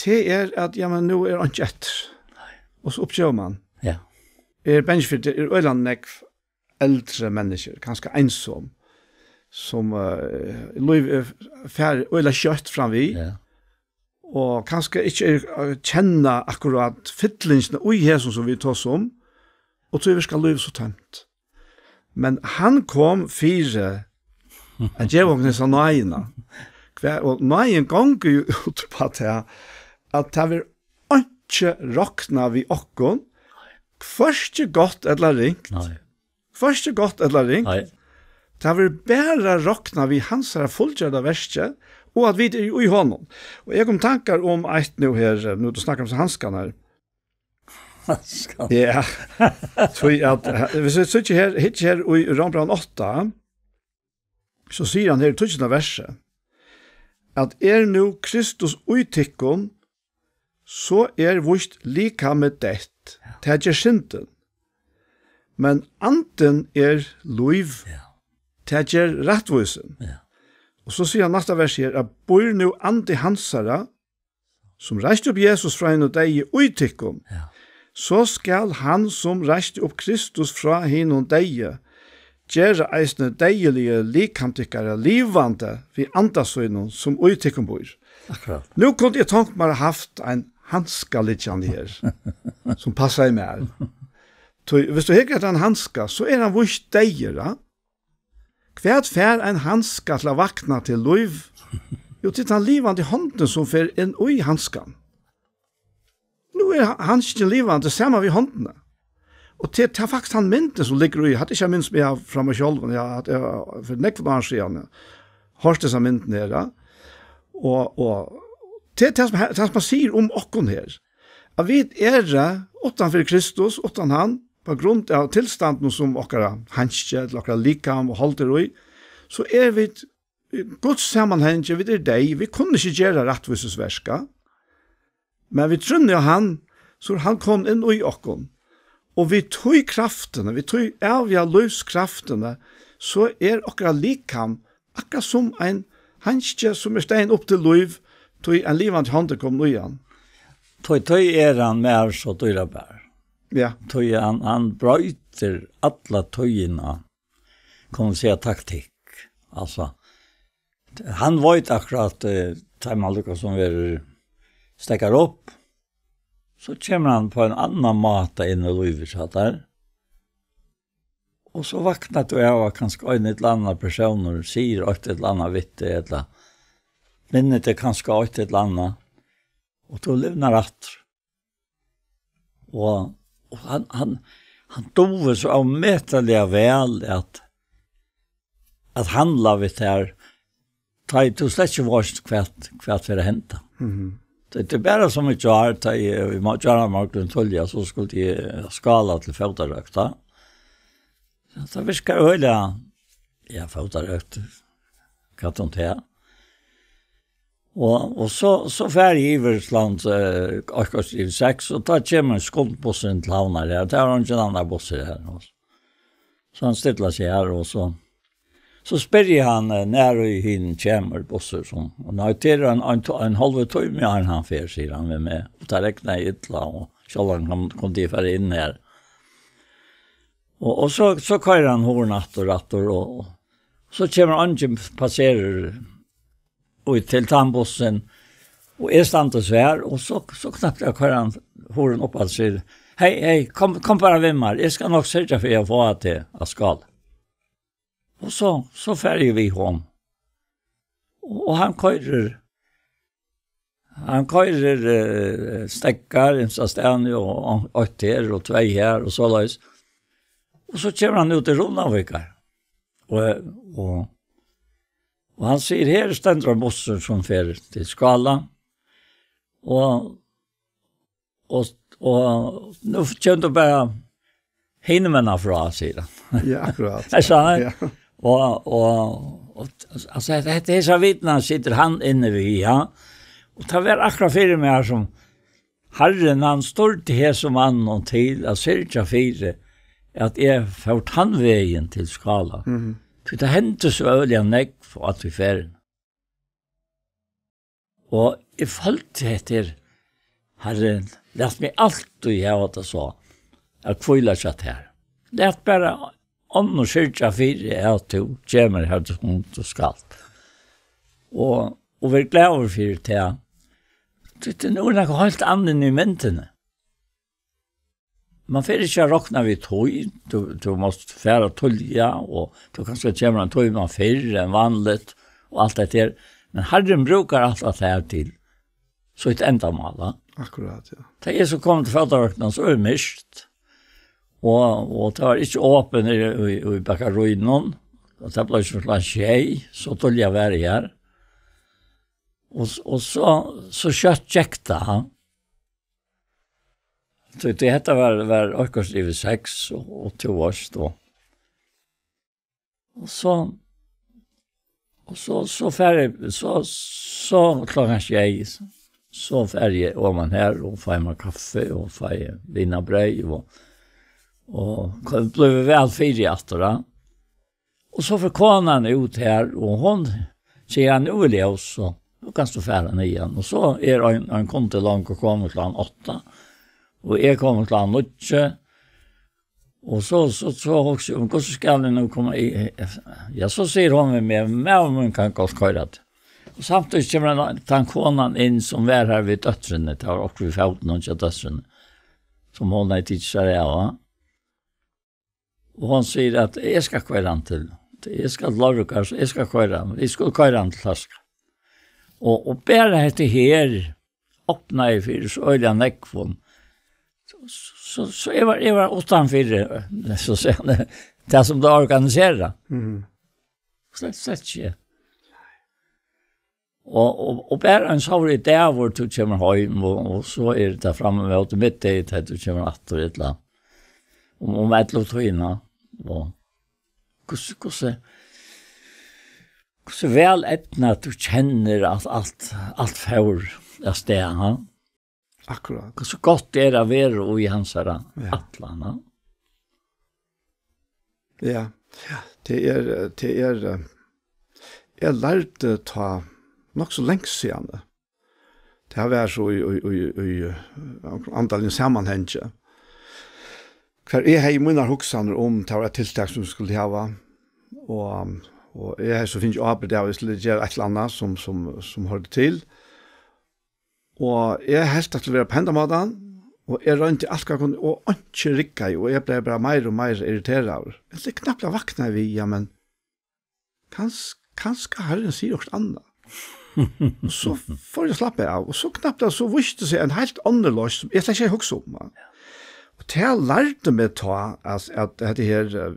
tað er at, ja, men nú er einki eftir. Nei. Og so uppgevur mann. Ja. Eg eri bangin fyri, tað er øgiliga nógv eldri menniskju, kanska einsom, sum, eh, lívið er farið øgiliga skjótt framvið. Ja. Og kanska ikki er, eh, kenna akkurát fyllingina í hesum, sum vit tosa um, og tí virkar lívið so tómt. Men hann kom fyri at geva okkum hesa náðina. Hvat, og náðin gongur jú út uppá tað, at tað verður einki roknað við okkum, hvørki gott ella ringt. Nei. Hvørki gott ella ringt. Nei. Tað verður bara roknað við hansara fullgjørda verki, og at vit eru í honum. Og eg kom tankar um eitt nú her, nú tú snakkar um hanskarnar. Skal Ja, tí at, eh, hvis vit síggja her, hyggja her í Rómbrævinum átta, so sigur hann her í tíggjunda versi, at er nú Kristus í tykkum, so er víst likamið deytt, tað ger syndin. Men andin er lív, Ja. tað ger rættvísin. Ja. Og so sigur hann næsta vers her, at býr nú andi hansara, sum reisti upp Jesus frá hinum deyðu í tykkum, Ja. so skal hann, sum reisti upp Kristus frá hinum deyðu, gera eisini deyðiligu likam tykkara livandi við anda sínum, sum í tykkum býr. Akkurát. Nú kundi eg tonkt mær at haft ein hanska liggjandi her, sum passaði mær. Tí, hvis tú hyggur eftir ein hanska, so er hann víst deyður, ja? Hvat fær ein hanska til at vakna til lív? Jú, tað er tann livandi hondin, sum fer inn í hanskan. Nú er ha-, hanskin livandi saman við hondini. Og til, til faktiskt hann myndin, sum liggur í, hatt ikki ein mynd, sum eg havi frá mær sjálvum, ja, at eg havi fyri nógvum árum síðan, ja, hoyrt hesa myndina her, ja. Og, og til, til, sum, til, sum man sigur um okkum her, at vit eru uttan fyri Kristus, uttan hann, på grund av tilstandin, sum okkara hanski, ella okkara likam og hold er í, so er vit Guds samanhangi, vit eru deyð, vit kunnu ikki gera rættvísisverka, men vit trúnna á hann, so er hann komin inn í okkum. Og við tí kraftini, við tí æviga lívskraftini, so er okkara likam akkurát sum ein hanski, sum er staðin upp til lív, tí ein livandi hond er komin í hann. Tí, tí er hann mær so dýrabær. Ja. Tí hann, hann broytir alla tíðina, kann man siga, taktikk. Altso, hann veit akkurát, eh, teimum líka sum verður steðgaður upp, so kemur hann á ein annan máta inn í lívið hjá tær. Og so vaknar tú av at kanska ein ella annar persónur sigur eitt ella annað við teg, ella minnir teg kanska eitt ella annað, og tú livnar aftur. Og, og hann, hann, hann dugir so ómetaliga væl at, at handla við tær, tá ið tú slett ikki veitst, hvat, hvat fer at henda. Mhm. Tað, tað er bara sum í gjár, tá eg, í má-, gjár morgun tíðliga, so skuldi eg skála til fótarøkt, tá. So tað virkar øgiliga, ja, fótarøkt, hvat um tað. Og, og so, so fari eg yvir til hann, eh, akkurát yvir seks, og tá kemur skuldbussurin til Havnar her. Tað var eingin annar bussur her, og so hann stillar seg her, og so, so spyrji eg hann, eh, nær ið hin kemur bussur, so, og nei, tað er ein, ein, ein hálvur tími, áðrenn hann fer, sigur hann við meg. Og tað regnaði illa, og sjálvur hann kom, kundi eg fara inn her. Og, og so, so koyrir hann hurðina aftur, aftur, og, og so kemur eingin passerur út til tann bussin, og eg standi so her, og so, so knappliga koyrir hann hurðina upp og sigur: «Hey, hey, kom, kom bara við mær, eg skal nokk syrgja fyri at fáa teg at skála.» Og so, so fari eg við honum. Og, og hann koyrir, hann koyrir, eh, steðgar ymsastaðni og, og eitt her og tvey her og soleiðis. Og so kemur hann út í Runavíkar. Og, og, og hann sigur: «Her stendur ein bussur sum fer til Skála.» Og, og, og nú kemur tú bara hinum enn frá, sigur hann. Ja, akkurát. Eg sa, ja. Og, og, og, altso, hetta, hetta er so vitan, hann situr hann inni við, ja. Og tað var akkurát fyri meg her sum Harrin, hann stýrdi hesum manninum til at syrgja fyri, at eg fór tann vegin til Skála. Mhm. Tí tað hendi so øgiliga nógv á tí ferðini. Og eg føldi hetta her: «Harri, lat meg altíð hava tað so, at hvíla hjá tær. Lat bara onnur syrgja fyri, at tú kemur har, sum tú skalt. Og, og ver glaður fyri tað.» Tí tað er nú nakað heilt annað í myndini. Man fer ikki at rokna við tíð, tú, tú mást fara tíðliga, og tú kanska kemur ein tíma fyrr enn vanligt, og alt hetta her. Men Harrin brúkar alt hatta her til sítt endamál, ja. Akkurát, ja. Tá eg so kom til fótaverkið, so var eg myrkt. Og, og tað var ikki opið niðri í, í, í bakarínum. Og tað bleiv so klokkan sjey, so tíðliga var eg har. Og s-, og so, so skjótt gekk tað, ha. Tí, tí hetta var, var okkurt yvir seks, og, og tú veitst, og, og so, og so, so fari eg, so, so klokkan sjey, so, so fari eg oman har og fái mær kaffi og fái vinabreyð og, og blívi væl fyri aftur, da. Og so fer konan út har, og hon sigur, "Nú er ljós, so nú kanst tú fara niðan." Og so er ein, ein kundi longu komin klokkan átta, og eg komin klokkan níggju. Og so, so, so hugsi eg, "Men hvussu skal eg nú koma í?" Ja, so sigur hon við meg, "Maður mín kann gott koyra teg." Og samtíðis kemur ein, tann konan inn, sum var har við dóttrini, tað var okkurt við fótin hjá dóttrini, sum hon hevði tikið sær av, va? Og hon sigur at eg skal koyra hann til, eg skal til Leirvíkar, so eg skal koyra hann, vit skulu koyra hann til Klaksvíkar. Og, og bara hetta her opnaði fyri so øgiliga nógvum. So, so, so eg var, eg var uttanfyri, so at siga, tað sum tað organiserað. Mhm. Slett, slett ikki. Og, og, og bara ein sovorðin dagur, tú kemur heim, og, og so er tað fram móti middegi, tá tú kemur aftur, ella um, um ellivu tíðina. Og hvussu, hvussu, hvussu væl eydnað, at tú kennir, at alt, alt fór av stað, ha? Akkurát. Hvussu gott er at vera í hansara Ja. ætlan, ha? Ja, ja, tað er, tað er, eh, eg lærdi tá nokk so langt síðani. Tað var so í, í, í, í, eh, andaligum samanhangi. Hvar eg hevði mínar hugsanir um, tað var eitt tiltak sum vit skuldu hava, og, og eg hevði so fingið ábyrgd av, at eg skuldi gera eitt ella annað sum, sum, sum hoyrdi til. Og eg helt at tað var á hendan mátan, og eg royndi alt hvat eg kundi, og einki riggaði, og eg bleiv bara meira og meira irriteraður. Men so knappliga vaknaði eg við, ja, men kans-, kanska Harrin sigur okkurt annað. Og so fór eg at slappa av, og so knappliga so vísti seg ein heilt onnur loysn, sum eg slett ikki hevði hugsað um, va? Og tað lærdi meg tá, at, at hetta her, eh,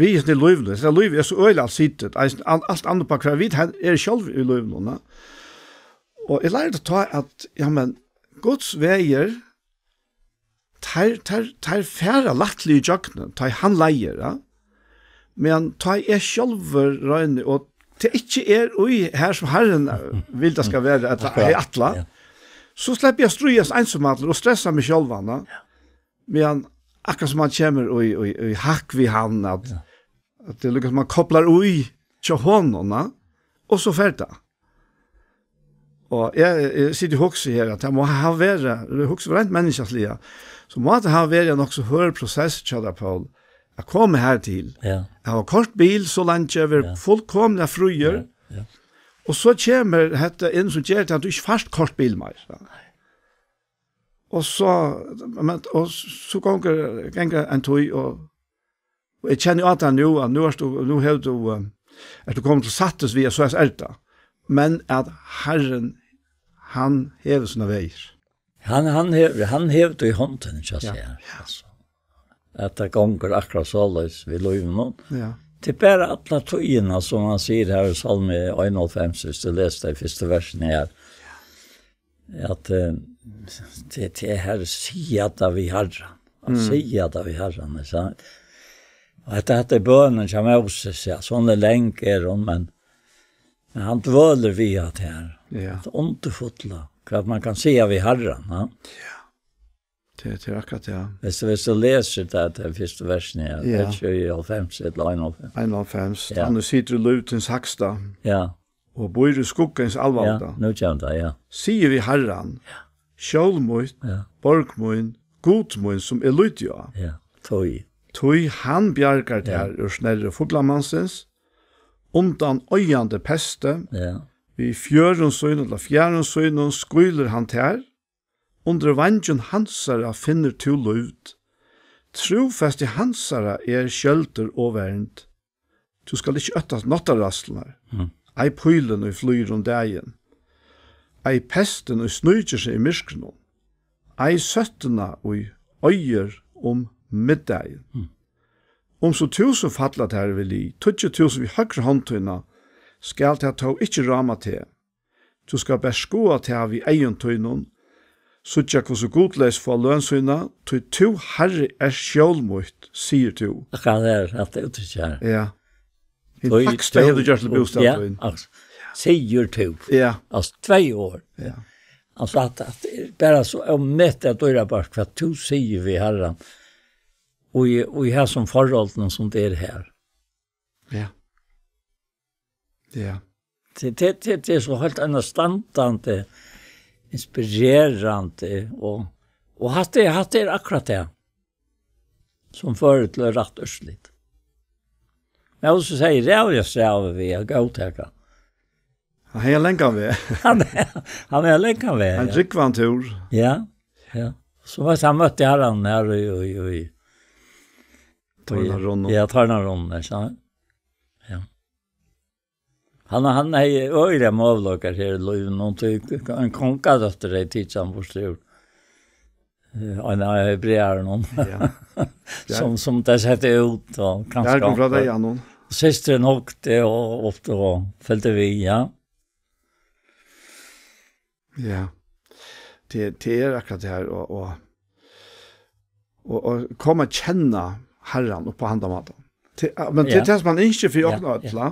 við hetta lívið, hetta lívið er so øgiliga allsidigt, eisini al-, alt annað, bara hvar vit hen-, eru sjálv í lívinum, va? Og eg lærdi tá, at, ja, men, Guds vegir, teir, teir, teir fara lættliga ígjøgnum, tá ið hann leiðir, ja. Men tá eg sjálvur royni, og tað ikki er í har sum Harrin, eh, vil tað skal vera, ella Akkurát, hevði ætlað, ja. So sleppi eg at stríðast einsamallur og stressa meg sjálvan, ja. Ja. Men akkurát sum hann kemur í, í, í hakk við hann, at, Ja. at tað er líka sum hann koplar í hjá honum, ja. Og so fer tað. Og eg, eg siti og hugsi her, at tað má hava verið, eg hugsi reint menniskjaliga, so má tað hava verið ein nokk so hørð prosess hjá tær, Poul, at koma her til. Ja. At hava koyrt bil so leingi, verið Ja. fullkomiliga fríur. Ja, ja. Og so kemur hetta inn sum ger til at tú ikki fært koyrt bil meir. Og so, men, og so gongur, gongur ein tíð, og Og eg kenni á tað nú, at nú ert tú, nú hevur tú, eh, ert tú komin til sattis við, at soleiðis er tað. Men at Harrin, hann hevur sínar vegir. Hann, hann hevur, hann hevur tað í hondini, hjá Ja. sær, altso. At tað gongur akkurát soleiðis við lívinum. Ja. Tað er bara alla tíðina, sum hann sigur her í Sálmi einoghálvfems, viss tú lesur tey fyrstu versini her. At, eh, tað, tað er her, siga tað við Harran. At Mm. siga tað við Harran, ikki sant? Og hetta, hetta er bønin hjá Moses, ja, so lang er hon, men, men hann dvølir við at her. Ja. Tað undurfulla, hvat man kann siga við Harran, ja. Ja. Tað, tað er akkurát tað, ja. Viss, viss tú lesur tað, tað fyrsta versið, ja, Ja. tað er tjúgu og hálvfems ella einoghálvfems. Einoghálvfems. Ja. Hann situr í lívsins hægsta. Ja. Og býr í skugga hins alvalda. Ja, nú kemur tað, ja. Sigi við Harran, Ja. Skjól mítt, Ja. borg mín, Gud mín, sum eg líti á. Ja, tí. Tí hann bjargar Ja. tær úr snerru fuglamannsins, undan oyðandi pesti, Ja. við fjørðum sínum ella fjarðum sínum skýlir hann tær, undir veingjum hansara finnur tú lívd, trúfesti hansara er skjøldur og vernd. Tú skalt ikki óttast náttarræðslurnar, Mm. ei pílin, ið flýgur um dagin, ei pestin, ið sníkir seg í myrkrinum, ei sóttina, ið oyðir um middagin. Mm. Um so túsund falla tær við lið, tíggju túsund við høgru hond tína, skal tað tó ikki ráma teg. Tú skalt bert skoða tað við eygum tínum, síggja, hvussu gudleys fáa løn sína, tí tú, Harri, ert skjól mítt, sigur tú. Hvat er hatta úttrykk her? Ja. Hin hægsta hevur gjørt til bústað tín. Ja, altso, sigur tú. Ja. Altso, tvey orð. Ja. Altso, at, at tað er bara so ómetaliga dýrabart, hvat tú sigur við Harran. Og í, og í hesum forholdum, sum tað er her. Ja. Ja. Tað, tað, tað, tað er so heilt einastandandi, inspirerandi, og, og hatta er, hatta er akkurát tað, sum førir til rætt úrslit. Móses hevði ræðuliga strævið við at góðtaka. Hann hevði langan veg. Hann, hann hevði langan veg, ja. Ein drúgvan túr. Ja, ja. So var hann møtti Harran her í, í, í Tornarunna. Ja, Tornarunna, ikki sant? Ja. Hann, hann hevði øgiliga møguleikar her í lívinum, tí ein kongadóttir hevði tikið hann burtur úr, eh, ein av hebrearunum, ja, sum, sum tey settu út, og kanska Bjargum frá deyðanum. Systirin hugdi og, og, og fylgdi við, ja. Ja. Tað, tað er akkurát tað her, og, og, og, og koma at kenna Harran upp á handan mátan. Tað, men tað er tað, sum hann ynskir fyri okkum øll, ja.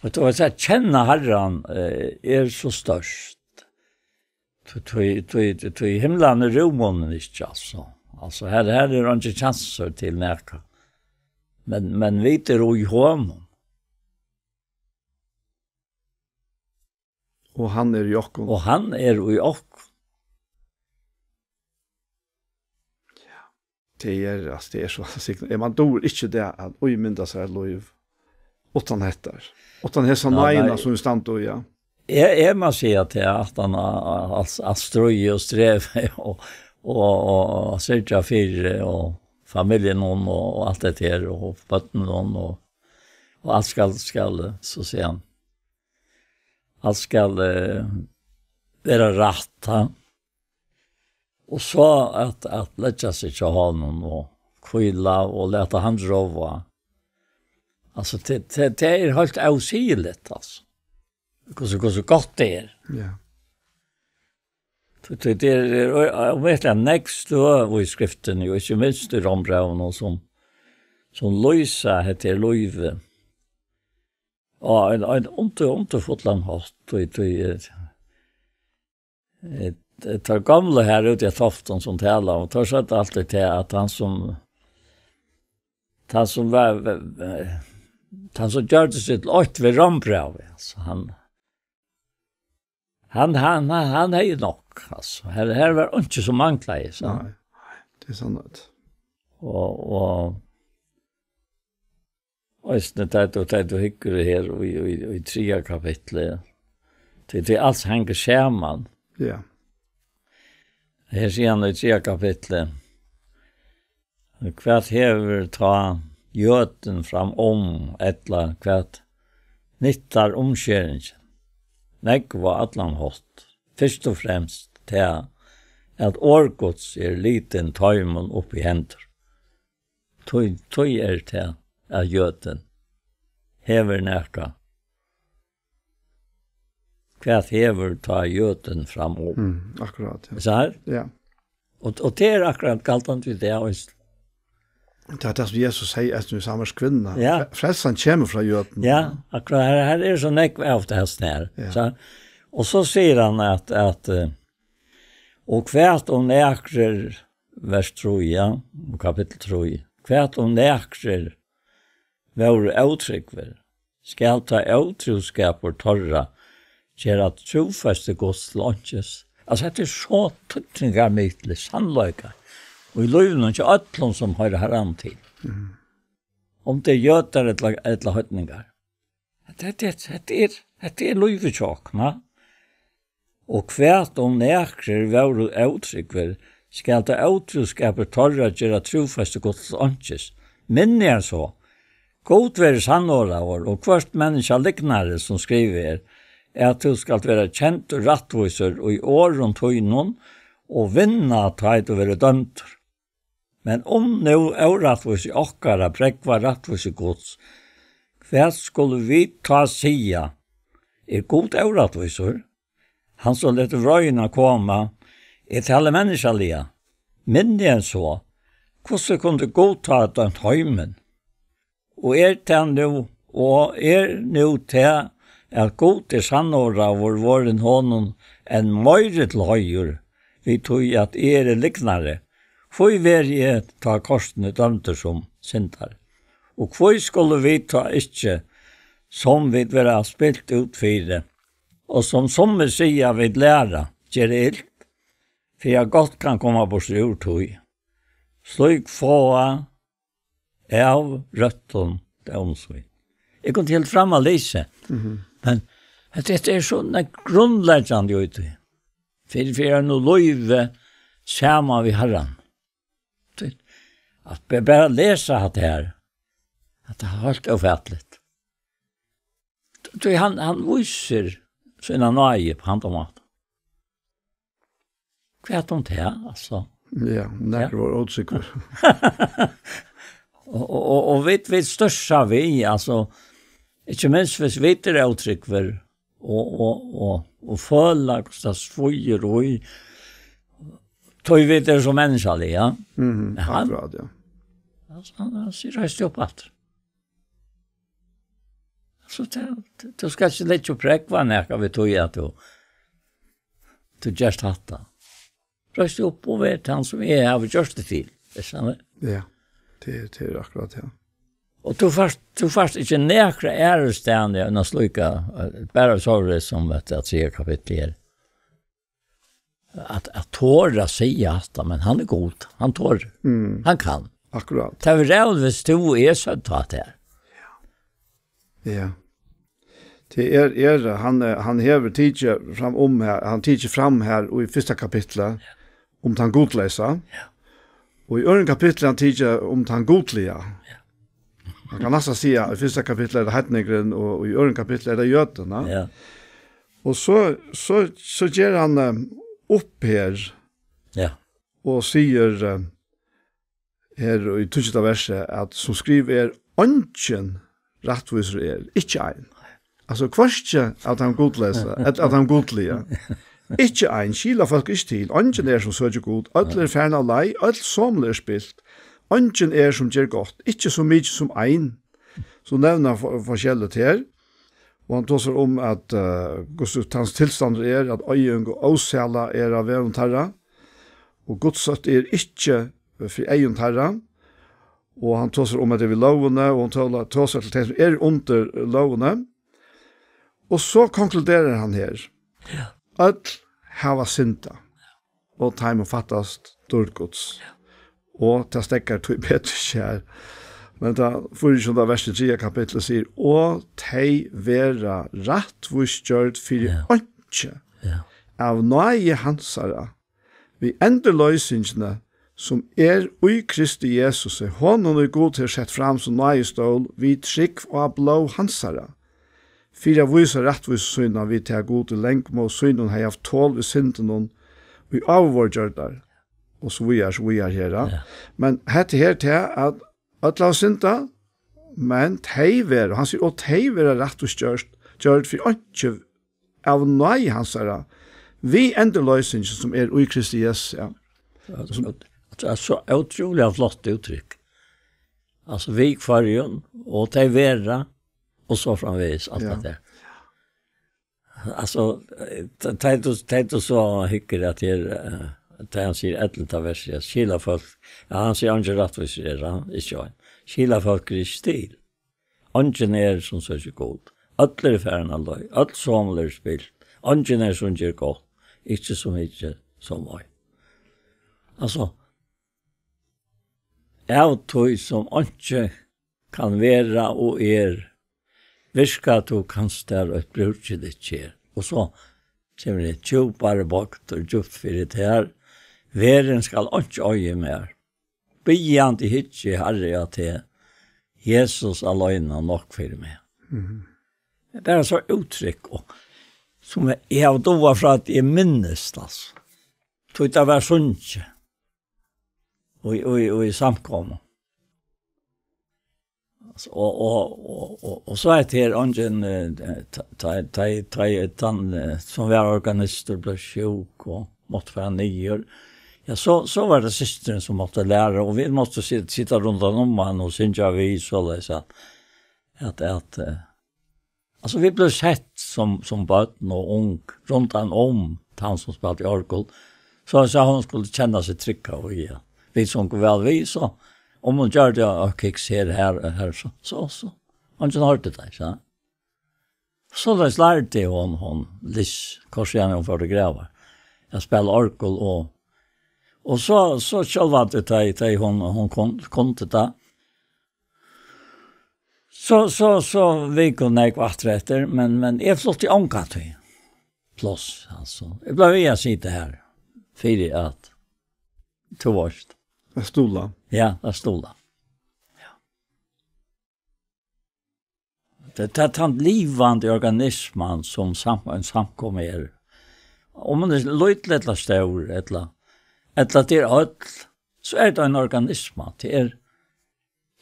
Og tú veitst, at kenna Harran, eh, er so stórt. Tí, tí, tí, tí himlarnir rúma honum ikki, altso. Altso, her, her er eingin kjansur til nakað. Men, men vit eru í honum. Og hann er í okkum. Og hann er í okkum. Ja. Tað er, altso, tað er so sikkurt. Man dugir ikki tað at ímynda sær eitt lív uttan hetta. Uttan hesa, nei, nei, náðina, sum vit standa í, ja. Eg, eg má siga, at tað, at hann, at, at stríða og streva og, og, og syrgja fyri og familjuni og, og alt tað her og børnunum og, og alt skal, skal, so sigur hann, alt skal, eh, vera rætt, ha? Og so at, at leggja seg hjá honum og hvíla og lata hann ráða. Altso, tað, tað, tað er heilt ósigiligt, altso. Hvussu, hvussu gott tað er. Ja. Tí, tí tað er, er, og, og veit eg, nógv støð í skriftini, og ikki minst í Rómbrævinum, sum, sum lýsa hetta her lívið. Og ein, ein undur-, undurfullan hátt, tí, tí, eh, eh, teir gomlu her úti á Toftum sum tala, og teir søgdu altíð tað, at hann sum, hann sum var, eh, hann sum gjørdi seg til eitt við Rómbrævið, altso, hann, hann, hann, hann, hann hevði nokk, altso. Her, her var einki sum manglaði, so. Nei, nei, tað er sannheit. Og, og eisini tá tú, tá tú hyggur her í, í, í triðja kapitli, tí, tí alt hongur saman. Ja. Her sigur hann í triðja kapitli: Hvat hevur tá jødin framum, ella hvat nyttar umskeringin? Nógv á allan hátt. Fyrst og fremst tað, at orð Guds er litin teimum upp í hendur. Tí, tí er tað, at jødin hevur nakað. Hvat hevur tá jødin framum? Mm, akkurát, ja. Er tað her? Ja. Og, og tað er akkurát galdandi í dag, veitst. Tað er tað, sum Jesus sigur, eftir Samaris kvinnu. Ja. Fre-, frelsan kemur frá jødum. Ja, akkurát. Her, her er so nógv av tað her. Ja. So, og so sigur hann at, at, eh, og hvat um nakrir, vers trý, ja, og kapittul trý. Hvat um nakrir vóru ótrúgvir, skal tá ótrúskapur teirra gera trúføstu Guds til einkis. Altso, hetta er so týdningarmiklir sannleikar í lívinum hjá øllum, sum hoyra Harranum til. Mm. Um tað eru jødar ella, ella heidningar. Hetta, hetta, hetta er, hetta er lívið hjá okkum, ha? Og hvat um nakrir vóru ótrúgvir, skal tá ótrúskapur teirra gera trúføstu Guds til einkis. Minni enn so. Gud verður sannorðaður, og hvørt menniskja lygnari, sum skrivað er, at tú skalt vera kendur rættvísur í orðum tínum, og vinna, tá ið tú verður dømdur. Men um nú órættvísi okkara prógvar rættvísi Guds, hvat skulu vit tá siga? Er Gud órættvísur? Hann, sum letur vreiðina koma, er talið menniskjaliga. Minni enn so, hvussu kundi Gud tá dømt heimin? Og er tað nú, og er nú tað, at Gud er sannorðaður, vorðin honum enn meiri til heiður, við tí at eg eri lygnari, hví verði eg tá kortini dømdur sum syndari? Og hví skulu vit tá ikki, sum vit verða spilt út fyri, og sum summi siga, vit læra, gera ilt, fyri at gott kann koma burtur úr tí? Slík fáa av røttum dómsvín. Eg kundi helt fram at lesa, Mhm. men hetta, hetta er so grundleggjandi í tí. Fyri, fyri at nú líva saman við Harran. Tí at be-, bara lesa hatta her, at tað er heilt ófatiligt. Tí hann, hann vísir sína náði upp á handan mátan. Hvat um tað, altso? Ja, nakrir vóru ótrúgvir. Og, og, og, og vit, vit størsta við, altso, ikki minst hvis vit eru ótrúgvir og, og, og, og føla, hvussu tað svíður í, tí vit eru so menniskjalig, ja. Mhm, Men hann, akkurát, ja. Altso, hann, hann sigur, reis upp aftur. So tað, tú skalt ikki leggja upp prógv á nakað við tí at tú, tú gert hatta. Reis upp og ver tann sum eg havi gjørt teg til. Veitst tú? Ja, tað, tað er akkurát, ja. Og tú fært, tú fært ikki nakra aðrastaðni enn at slíka, eh, bara soleiðis sum at, at siga kapittel her. At, at tora siga hatta, men hann er Gud, hann torir. Mm. Hann kann. Akkurát. Tað var ræðuligt, hvis tú og eg søgdu hatta her. Ja. Tað er, er, hann, eh, hann hevur tikið fram um her, hann tikið fram her í fyrsta kapitli um tann gudleysa. Ja. Og í øðrum kapitli hann tikið um tann gudliga. Ja. Man kann næstan siga, í fyrsta kapitli er tað heidningurin, og, og í øðrum kapitli er tað jødin, ja. Ja. Og so, so, so ger hann, eh, upp her Ja. og sigur, eh, her í tíggjunda versi, at sum skrivað er, eingin rættvísur er, ikki ein. Altso, hvørki av teimum gudleysa, ella av teimum gudliga. Ikki ein, skilafólk er ikki til, eingin er sum søkir Gud, øll eru farin av leið, øll somul eru spilt, eingin er sum ger gott, ikki so mikið sum ein. So nevnir hann for-, forskelligt her, og hann tosar um at, eh, hvussu tans tilstandur er, at oyðing og ósæla er á vegum teirra, og gudsótti er ikki fyri eygum teirra, og hann tosar um at tað er við lógini, og hann tola-, tosar til tey sum eru undir lógini. Og so konkluderar hann her. Ja. Øll hava syndað, og teimum fattast dýrd Guds. Ja. Og tað steðgar tíbetur ikki her. Men tað fýraogtjúgunda vers í triðja kapitli sigur, og tey verða rættvísgjørd fyri Ja. einki Ja. av náði hansara, við endurloysingina, sum er í Kristi Jesusi, honum, ið Gud hevur sett fram sum náðistól við trúgv á blóð hansara, fyri at vísa rættvísi sína við tað, Gud í langmóð sínum hevði havt tol við syndunum, ið áður vóru gjørdar, og so víðari, so víðari her, ja. Ja. Men hetta her, tað at øll hava syndað, men tey verða, hann sigur, og tey verða rættvísgjørd, gjørd fyri einki av náði hansara, við endurloysingin, sum er í Kristi Jesusi, ja. Altso, altso, so ótrúliga flott úttrykk. Altso, við hvørjum, og tey verða, og so framvegis, alt Ja. tað har. Altso, eh, tá, tá tú, tá tú so hyggur at her, eh, tá hann sigur ellivta vers, ja, skilafólk, ja, hann sigur, eingin rættvísur er, ja, ikki ein. Skilafólk er ikki til. Eingin er, sum søkir Gud. Øll eru farin av leið. Øll somul eru spilt. Eingin er, sum ger gott. Ikki so mikið sum ein. Altso, av tí sum einki kann vera og er, virka tú kanst tær eitt brúki ditt ger. Og so kemur tað djúpari bøgd og djúpt fyri tær. Verðin skal einki eiga mær. Biðjandi hyggi, Harri, at teg, Jesus aleina nokk fyri meg. Mhm. Tað er bara so úttrykk, og sum eg, eg havi dugað frá at eg minnist, altso. Tí tað var sungið. Og í, og í, og í samkomu. Og, og, og, og, og so er det her, eingin, eh, ta, ta, ta, ta, tann, eh, sum var organistur, bleiv sjúk og mátti fara niður. Ja, so, so var tað systirin sum mátti læra, og vit máttu sit-, sita rundan um hann og syngja við, soleiðis at, at, at, eh, Altso, vit blivu sett sum, sum børn og ung rundan um tann sum spældi orgul, so at hon skuldi kenna seg trygga í, at vit sungu væl við, so um hon gjørdi eitt kiks her, her, her, so, so, so. Hon hoyrdi tað, so. Soleiðis lærdi hon, hon Lis, hvussu hon fór til gravar, at spæla orgul og, og so, so sjálvandi tá, tá hon, hon kun-, kundi tað. So, so, so vik og nógv aftur eftir, men, men eg flutti ongantíð pláss, altso. Eg bleiv við at sita her, fyri at, tú veitst. At stuðla. Ja, at stuðla. Ja. Tað, tað er tann livandi organisman, sum sam-, ein samkoma er. Um hon er lítil ella stór, ella, ella tað er øll, so er tað ein organisma. Tað er,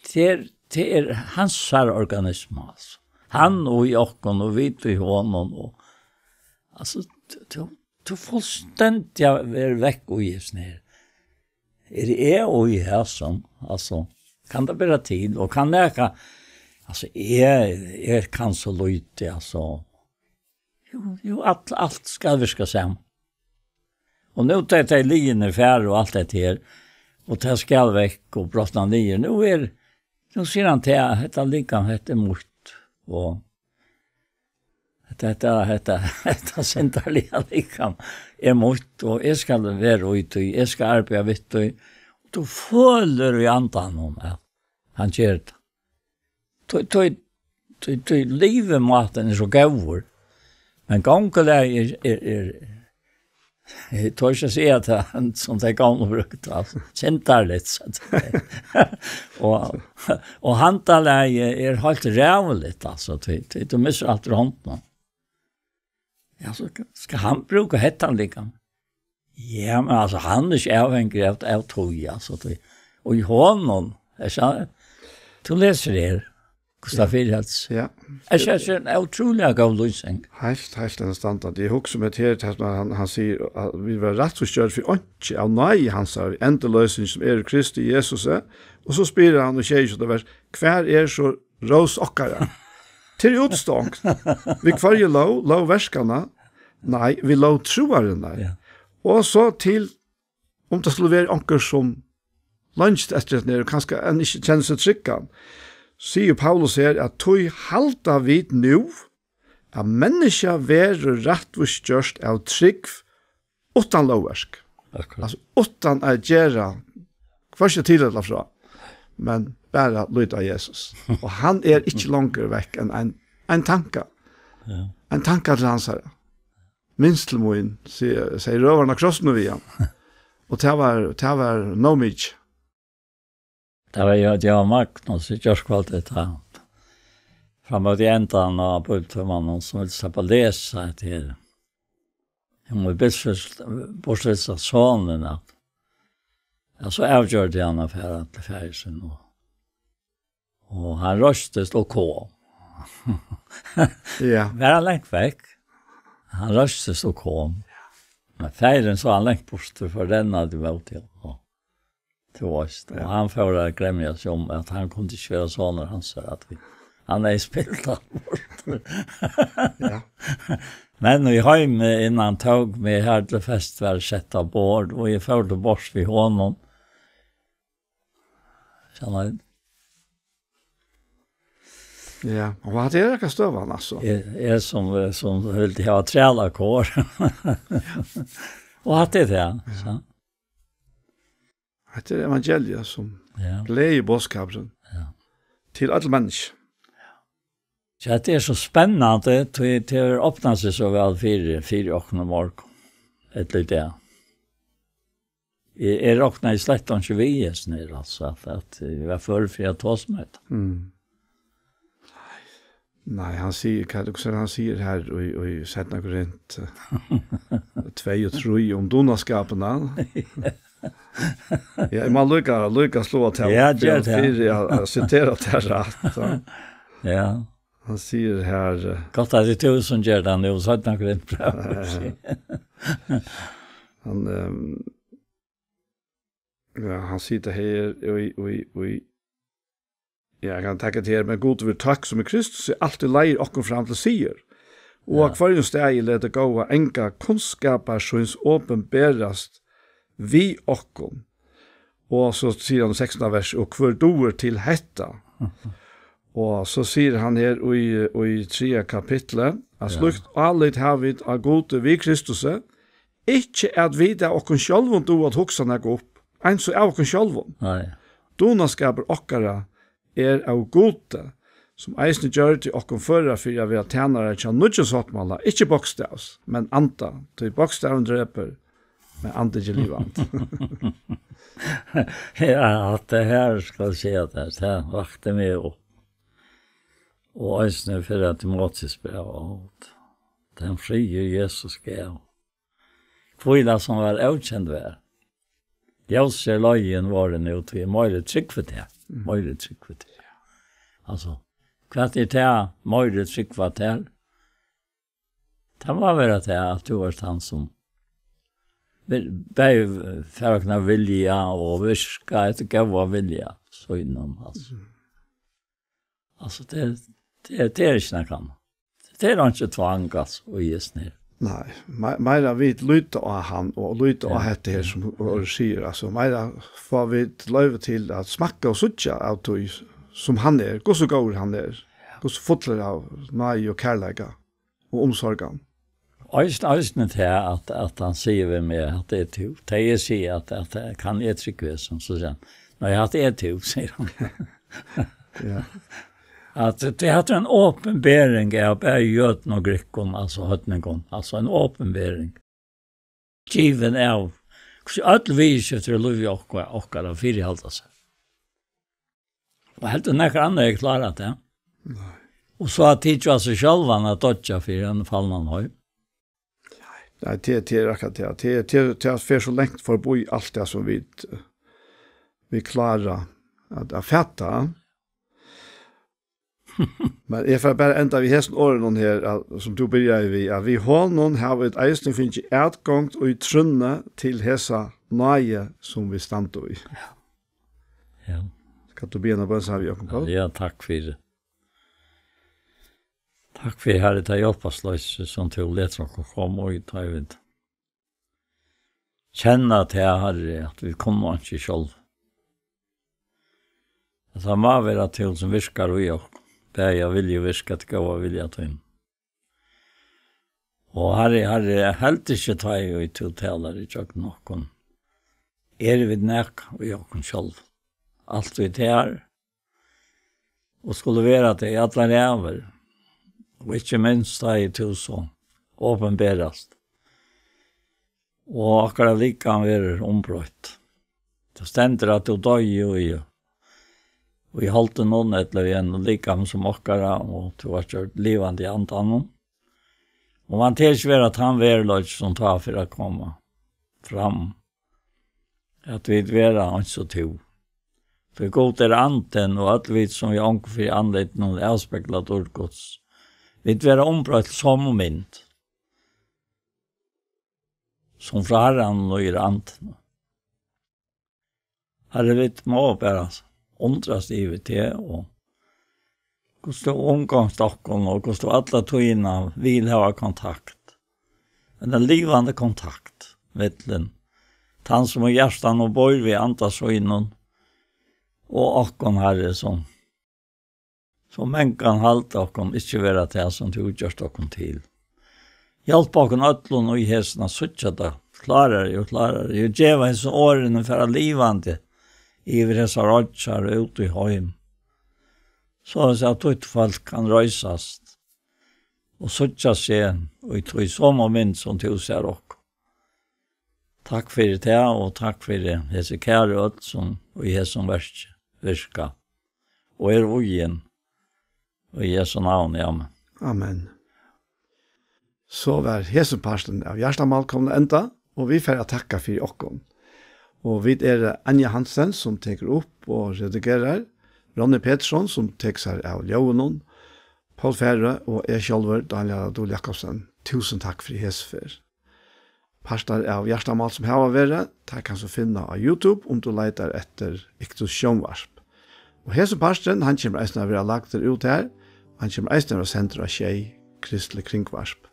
tað er, tað er hansara organisma, altso. Hann og í okkum, og vit í honum, og, altso, t-, tú, tú fullstendiga verður vekk í hesum her. Er eg og í hesum, altso, kann tað bera til, og kann nakað, altso, eg, eg kann so lítið, altso. Jú, jú, alt, alt skal virka saman. Og nú tá, tá liðini fara og alt hetta her, og tað skal vekk og brotna niður. Nú er, nú sigur hann til, hetta likam, hetta er mítt. Og hetta, hetta, hetta, hetta syndarliga likam er mítt, og eg skal vera í tí, eg skal arbeiða við tí. Tú følir í andanum, at hann ger tað. Tí, tí, tí, tí livimátin er so góður. Men gongulagið er, er, er, eg torir ikki at siga tað, sum tey gomlu brúktu, altso, syndarligt, so at siga. Og, og handalagið er heilt ræðuligt, altso, tí, tí, tú missir alt úr hondunum. Ja, so skal hann brúka hetta líka? Ja, men altso, hann er ikki avhangig av, av tí, altso, tí. Og í honum, eg sá, tú lesur her, Gustav Fyrhjelds. Ja. Eg sá, eg sá ein ótrúliga góð lýsing. Heilt, heilt enn standard. Eg hugsi um hetta her, tað sum hann, hann sigur, at vit verða rættvísgjørd fyri einki av náði hansara, við endurloysing sum er í Kristi Jesusi. Og so spyr hann í sjeyogtjúgunda vers, hvar er so rós okkara? Tað er útstongt. Við hvørji lóg? Lóg verkanna? Nei, við lóg trúarinnar. Ja. Og so til, um tað skuldi verið onkur sum leingist eftir hetta her, og kanska enn ikki kennir seg tryggan, sigur Paulus her, at tí halda vit nú, at menniskja verður rættvísgjørt av trúgv uttan lógverk. Akkurát. Altso, uttan at gera hvørki til ella frá, men bara líta á Jesus. Og hann er ikki longur vekk enn ein, ein tanka. Ja. Ein tanka til hansara. Minst til mín, seg-, segði røvarin á krossinum við hann. Og tað var, tað var nóg mikið. Tað var jú, tað var Magnus í gjárkvøldið, tá. Fram at endan á bíbliutímanum, sum vildi sleppa at lesa hetta her. Hon var burturstýrt, burturstýrt av sonin, at, ja, so avgjørdi hann at fara til faðir sín, og, og hann reistist og kom. Ja. Var hann langt vekk? Hann reistist og kom. Men faðirin sá hann langt burtur, for renna til móti, og Tú veitst, og ja, hann fór at gremja seg um, at hann kundi ikki vera sonur hansara, at vit, hann hevði spilt hann burtur. Ja. Men í heimi, innan tók meg her til fest var sett á borð, og eg fór til borðs við honum. Sannheit. Ja, og hatta er ikki støðan, altso. Eg, eg sum, sum vildi hava trælakor. Og hatta er tað, ja, so. Hetta er evangeliið sum, ja, gleðiboðskapurin, ja, til øll menniskju. Ja, tað er so spennandi, tí tað hevur opnað seg so væl fyri, fyri okkum í morgun, ella í dag. Eg, eg roknaði slett ikki við hesum her, altso, at, at eg var førur fyri at tosa um hetta. Mm. Nei, hann sigur, hvat er tað hann sigur her í, í seinna Korint, eh, tvey og trý um dugnaskapin, ha? Ja, eg má líka, líka sláa tað Ja, upp ger tað. fyri at, at sitera tað rætt, ja. Ja. Hann sigur her, eh, Gott at tað er tú sum ger tað nú, seinna grint bræv. Hann, ehm, ja, hann sigur tað her, í, í, í, ja, eg kann taka tað her, "Men Gud veri takkað, sum í Kristus er altíð leiðir okkum fram til sigur, og á Ja. hvørjum staði letur góða anga kunnskapar síns opinberast við okkum." Og so sigur hann í sekstanda vers, "Og hvør dugir til hetta?" Og so sigur hann her í, í triðja kapitli, at Ja. slíkt álit hava vit á Gudi við Kristusi, ikki at vit av okkum sjálvum duga at hugsa nakað upp, eins og av okkum sjálvum. Nei. Dugnaskapur okkara er av Gudi, sum eisini gjørdi okkum førar fyri at vera tænarar hjá nýggjum sáttmála, ikki bókstavs, men anda, tí bókstavin drepur, men andin er livandi. Ja, at tað her skal skje, at tað vakti meg upp. Og eisini fyrra Timoteus bræv, og tann friður Jesus gav. Hvíla sum var ókend var. Ljós er leiðin vorðin nú, tí meiri trúgvi tær. Mm. Meiri trúgvi tær. Altso, hvat er tað meiri trúgva tær? Tað má vera tað, at tú ert hann sum vil, bæði fær okkum at vilja og virka eftir góða vilja, sínum, altso. Mm. Altso, tað, tað, tað er ikki nakað annað. Tað er ikki tvang, altso, í hesum her. Nei, me-, meira vit líta á hann og líta á Ja. hetta her, sum orðið sigur, altso, meira fáa vit loyvi til at smakka og síggja av tí, sum hann er, hvussu góður hann er, hvussu fullur av náði og kærleika og umsorgan. Eisini, eisini tað, at, at hann sigur við meg, at tað er tú. Tað eg sigi, at, at, kann eg trúgva hesum, so sigur hann, nei, at tað er tú, sigur hann. Ja. At tað er ein opinbering av bæði jødum og grikkum, altso heidningum, altso ein opinbering. Givin av, hvussu øll viðurskifti í lívi okka-, okkara fyrihalda sær. Og heldur nakar annar hevur klárað tað? Nei. Og so at tykja av seg sjálvan at doyggja fyri ein falnan heim. Nei, tað, tað er akkurát tað. Tað, tað, tað fer so langt forbi alt tað sum vit, eh, vit klára at, at fatta. Men eg fari bara enda við hesum orðunum her, at, sum tú byrjaði við, at við honum hava vit eisini fingið atgongd í trúnni til hesa náði, sum vit standa í. Ja. Skalt tú biðja eina bøn saman við okkum, Poul? Ja, takk fyri. Takk fyri, Harri, tað hjálparsloysið, sum tú letur okkum koma í, tá vit kenna tað, Harri, at vit kunnu einki sjálv. At tað má vera tú, sum virkar í okkum, bæði av vilja og virka til góða vilja tín. Og Harri, Harri, eg helt ikki, tá ið tú talar ígjøgnum okkum, eru vit nakað í okkum sjálv. Alt vit eru, og skulu vera tað í allar ævir, og ikki minst, tá ið tú so opinberast, og okkara likam verður umbroytt. Tað stendur, at tú doyði í, í holdinum, ella í einum likami sum okkara, og tú vart gjørd livandi í andanum. Og man tykist vera tann veruleiki, sum tá fer at koma fram, at vit vera eins og tú. Tí Gud er andin, og øll vit, sum við ongu fyri andlitinum avspegla dýrd Guds, vit vera umbroytt til somu mynd, sum frá Harranum, og er andin. Harri, vit mugu bara undrast yvir teg, og hvussu tú umgongst okkum, og hvussu tú alla tíðina vil hava kontakt. Ein livandi kontakt millum tann, sum í hjartanum býr við anda sínum, og okkum, Harri, sum so mangan halda okkum ikki vera tað, sum tú gjørt okkum til. Hjálp okkum øllum í hesum at síggja tað klárari og klárari, og geva hesum orðunum fara livandi yvir hesar oyggjar og út í heim, soleiðis at títt fólk kann reisast og síggja seg í tí somu mynd, sum tú sær okkum. Takk fyri tað, og takk fyri hesi kæru øll, sum í hesum verki virka og eru í. Í Jesu navni, amen. Amen. So var hesin parturin av Hjartamál komin at enda, og vit fara at takka fyri okkum. Og vit eru Anja Hansen, sum tekur upp og redigerar, Ronny Petersson, sum tekur sær av ljóðinum, Poul Færø og eg sjálvur, Daniel Adol Jakobsen. Túsund takk fyri hesa ferð. Partar av Hjartamál sum hava verið, teir kanst tú finna á YouTube, um tú leitar eftir Iktus Sjónvarp. Og hesin parturin, hann kemur eisini at vera lagdur út har, hann kemur eisini at vera sendur á Sjey, Kristelig Kringvarp.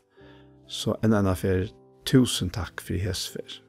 So enn eina ferð, túsund takk fyri hesa ferð.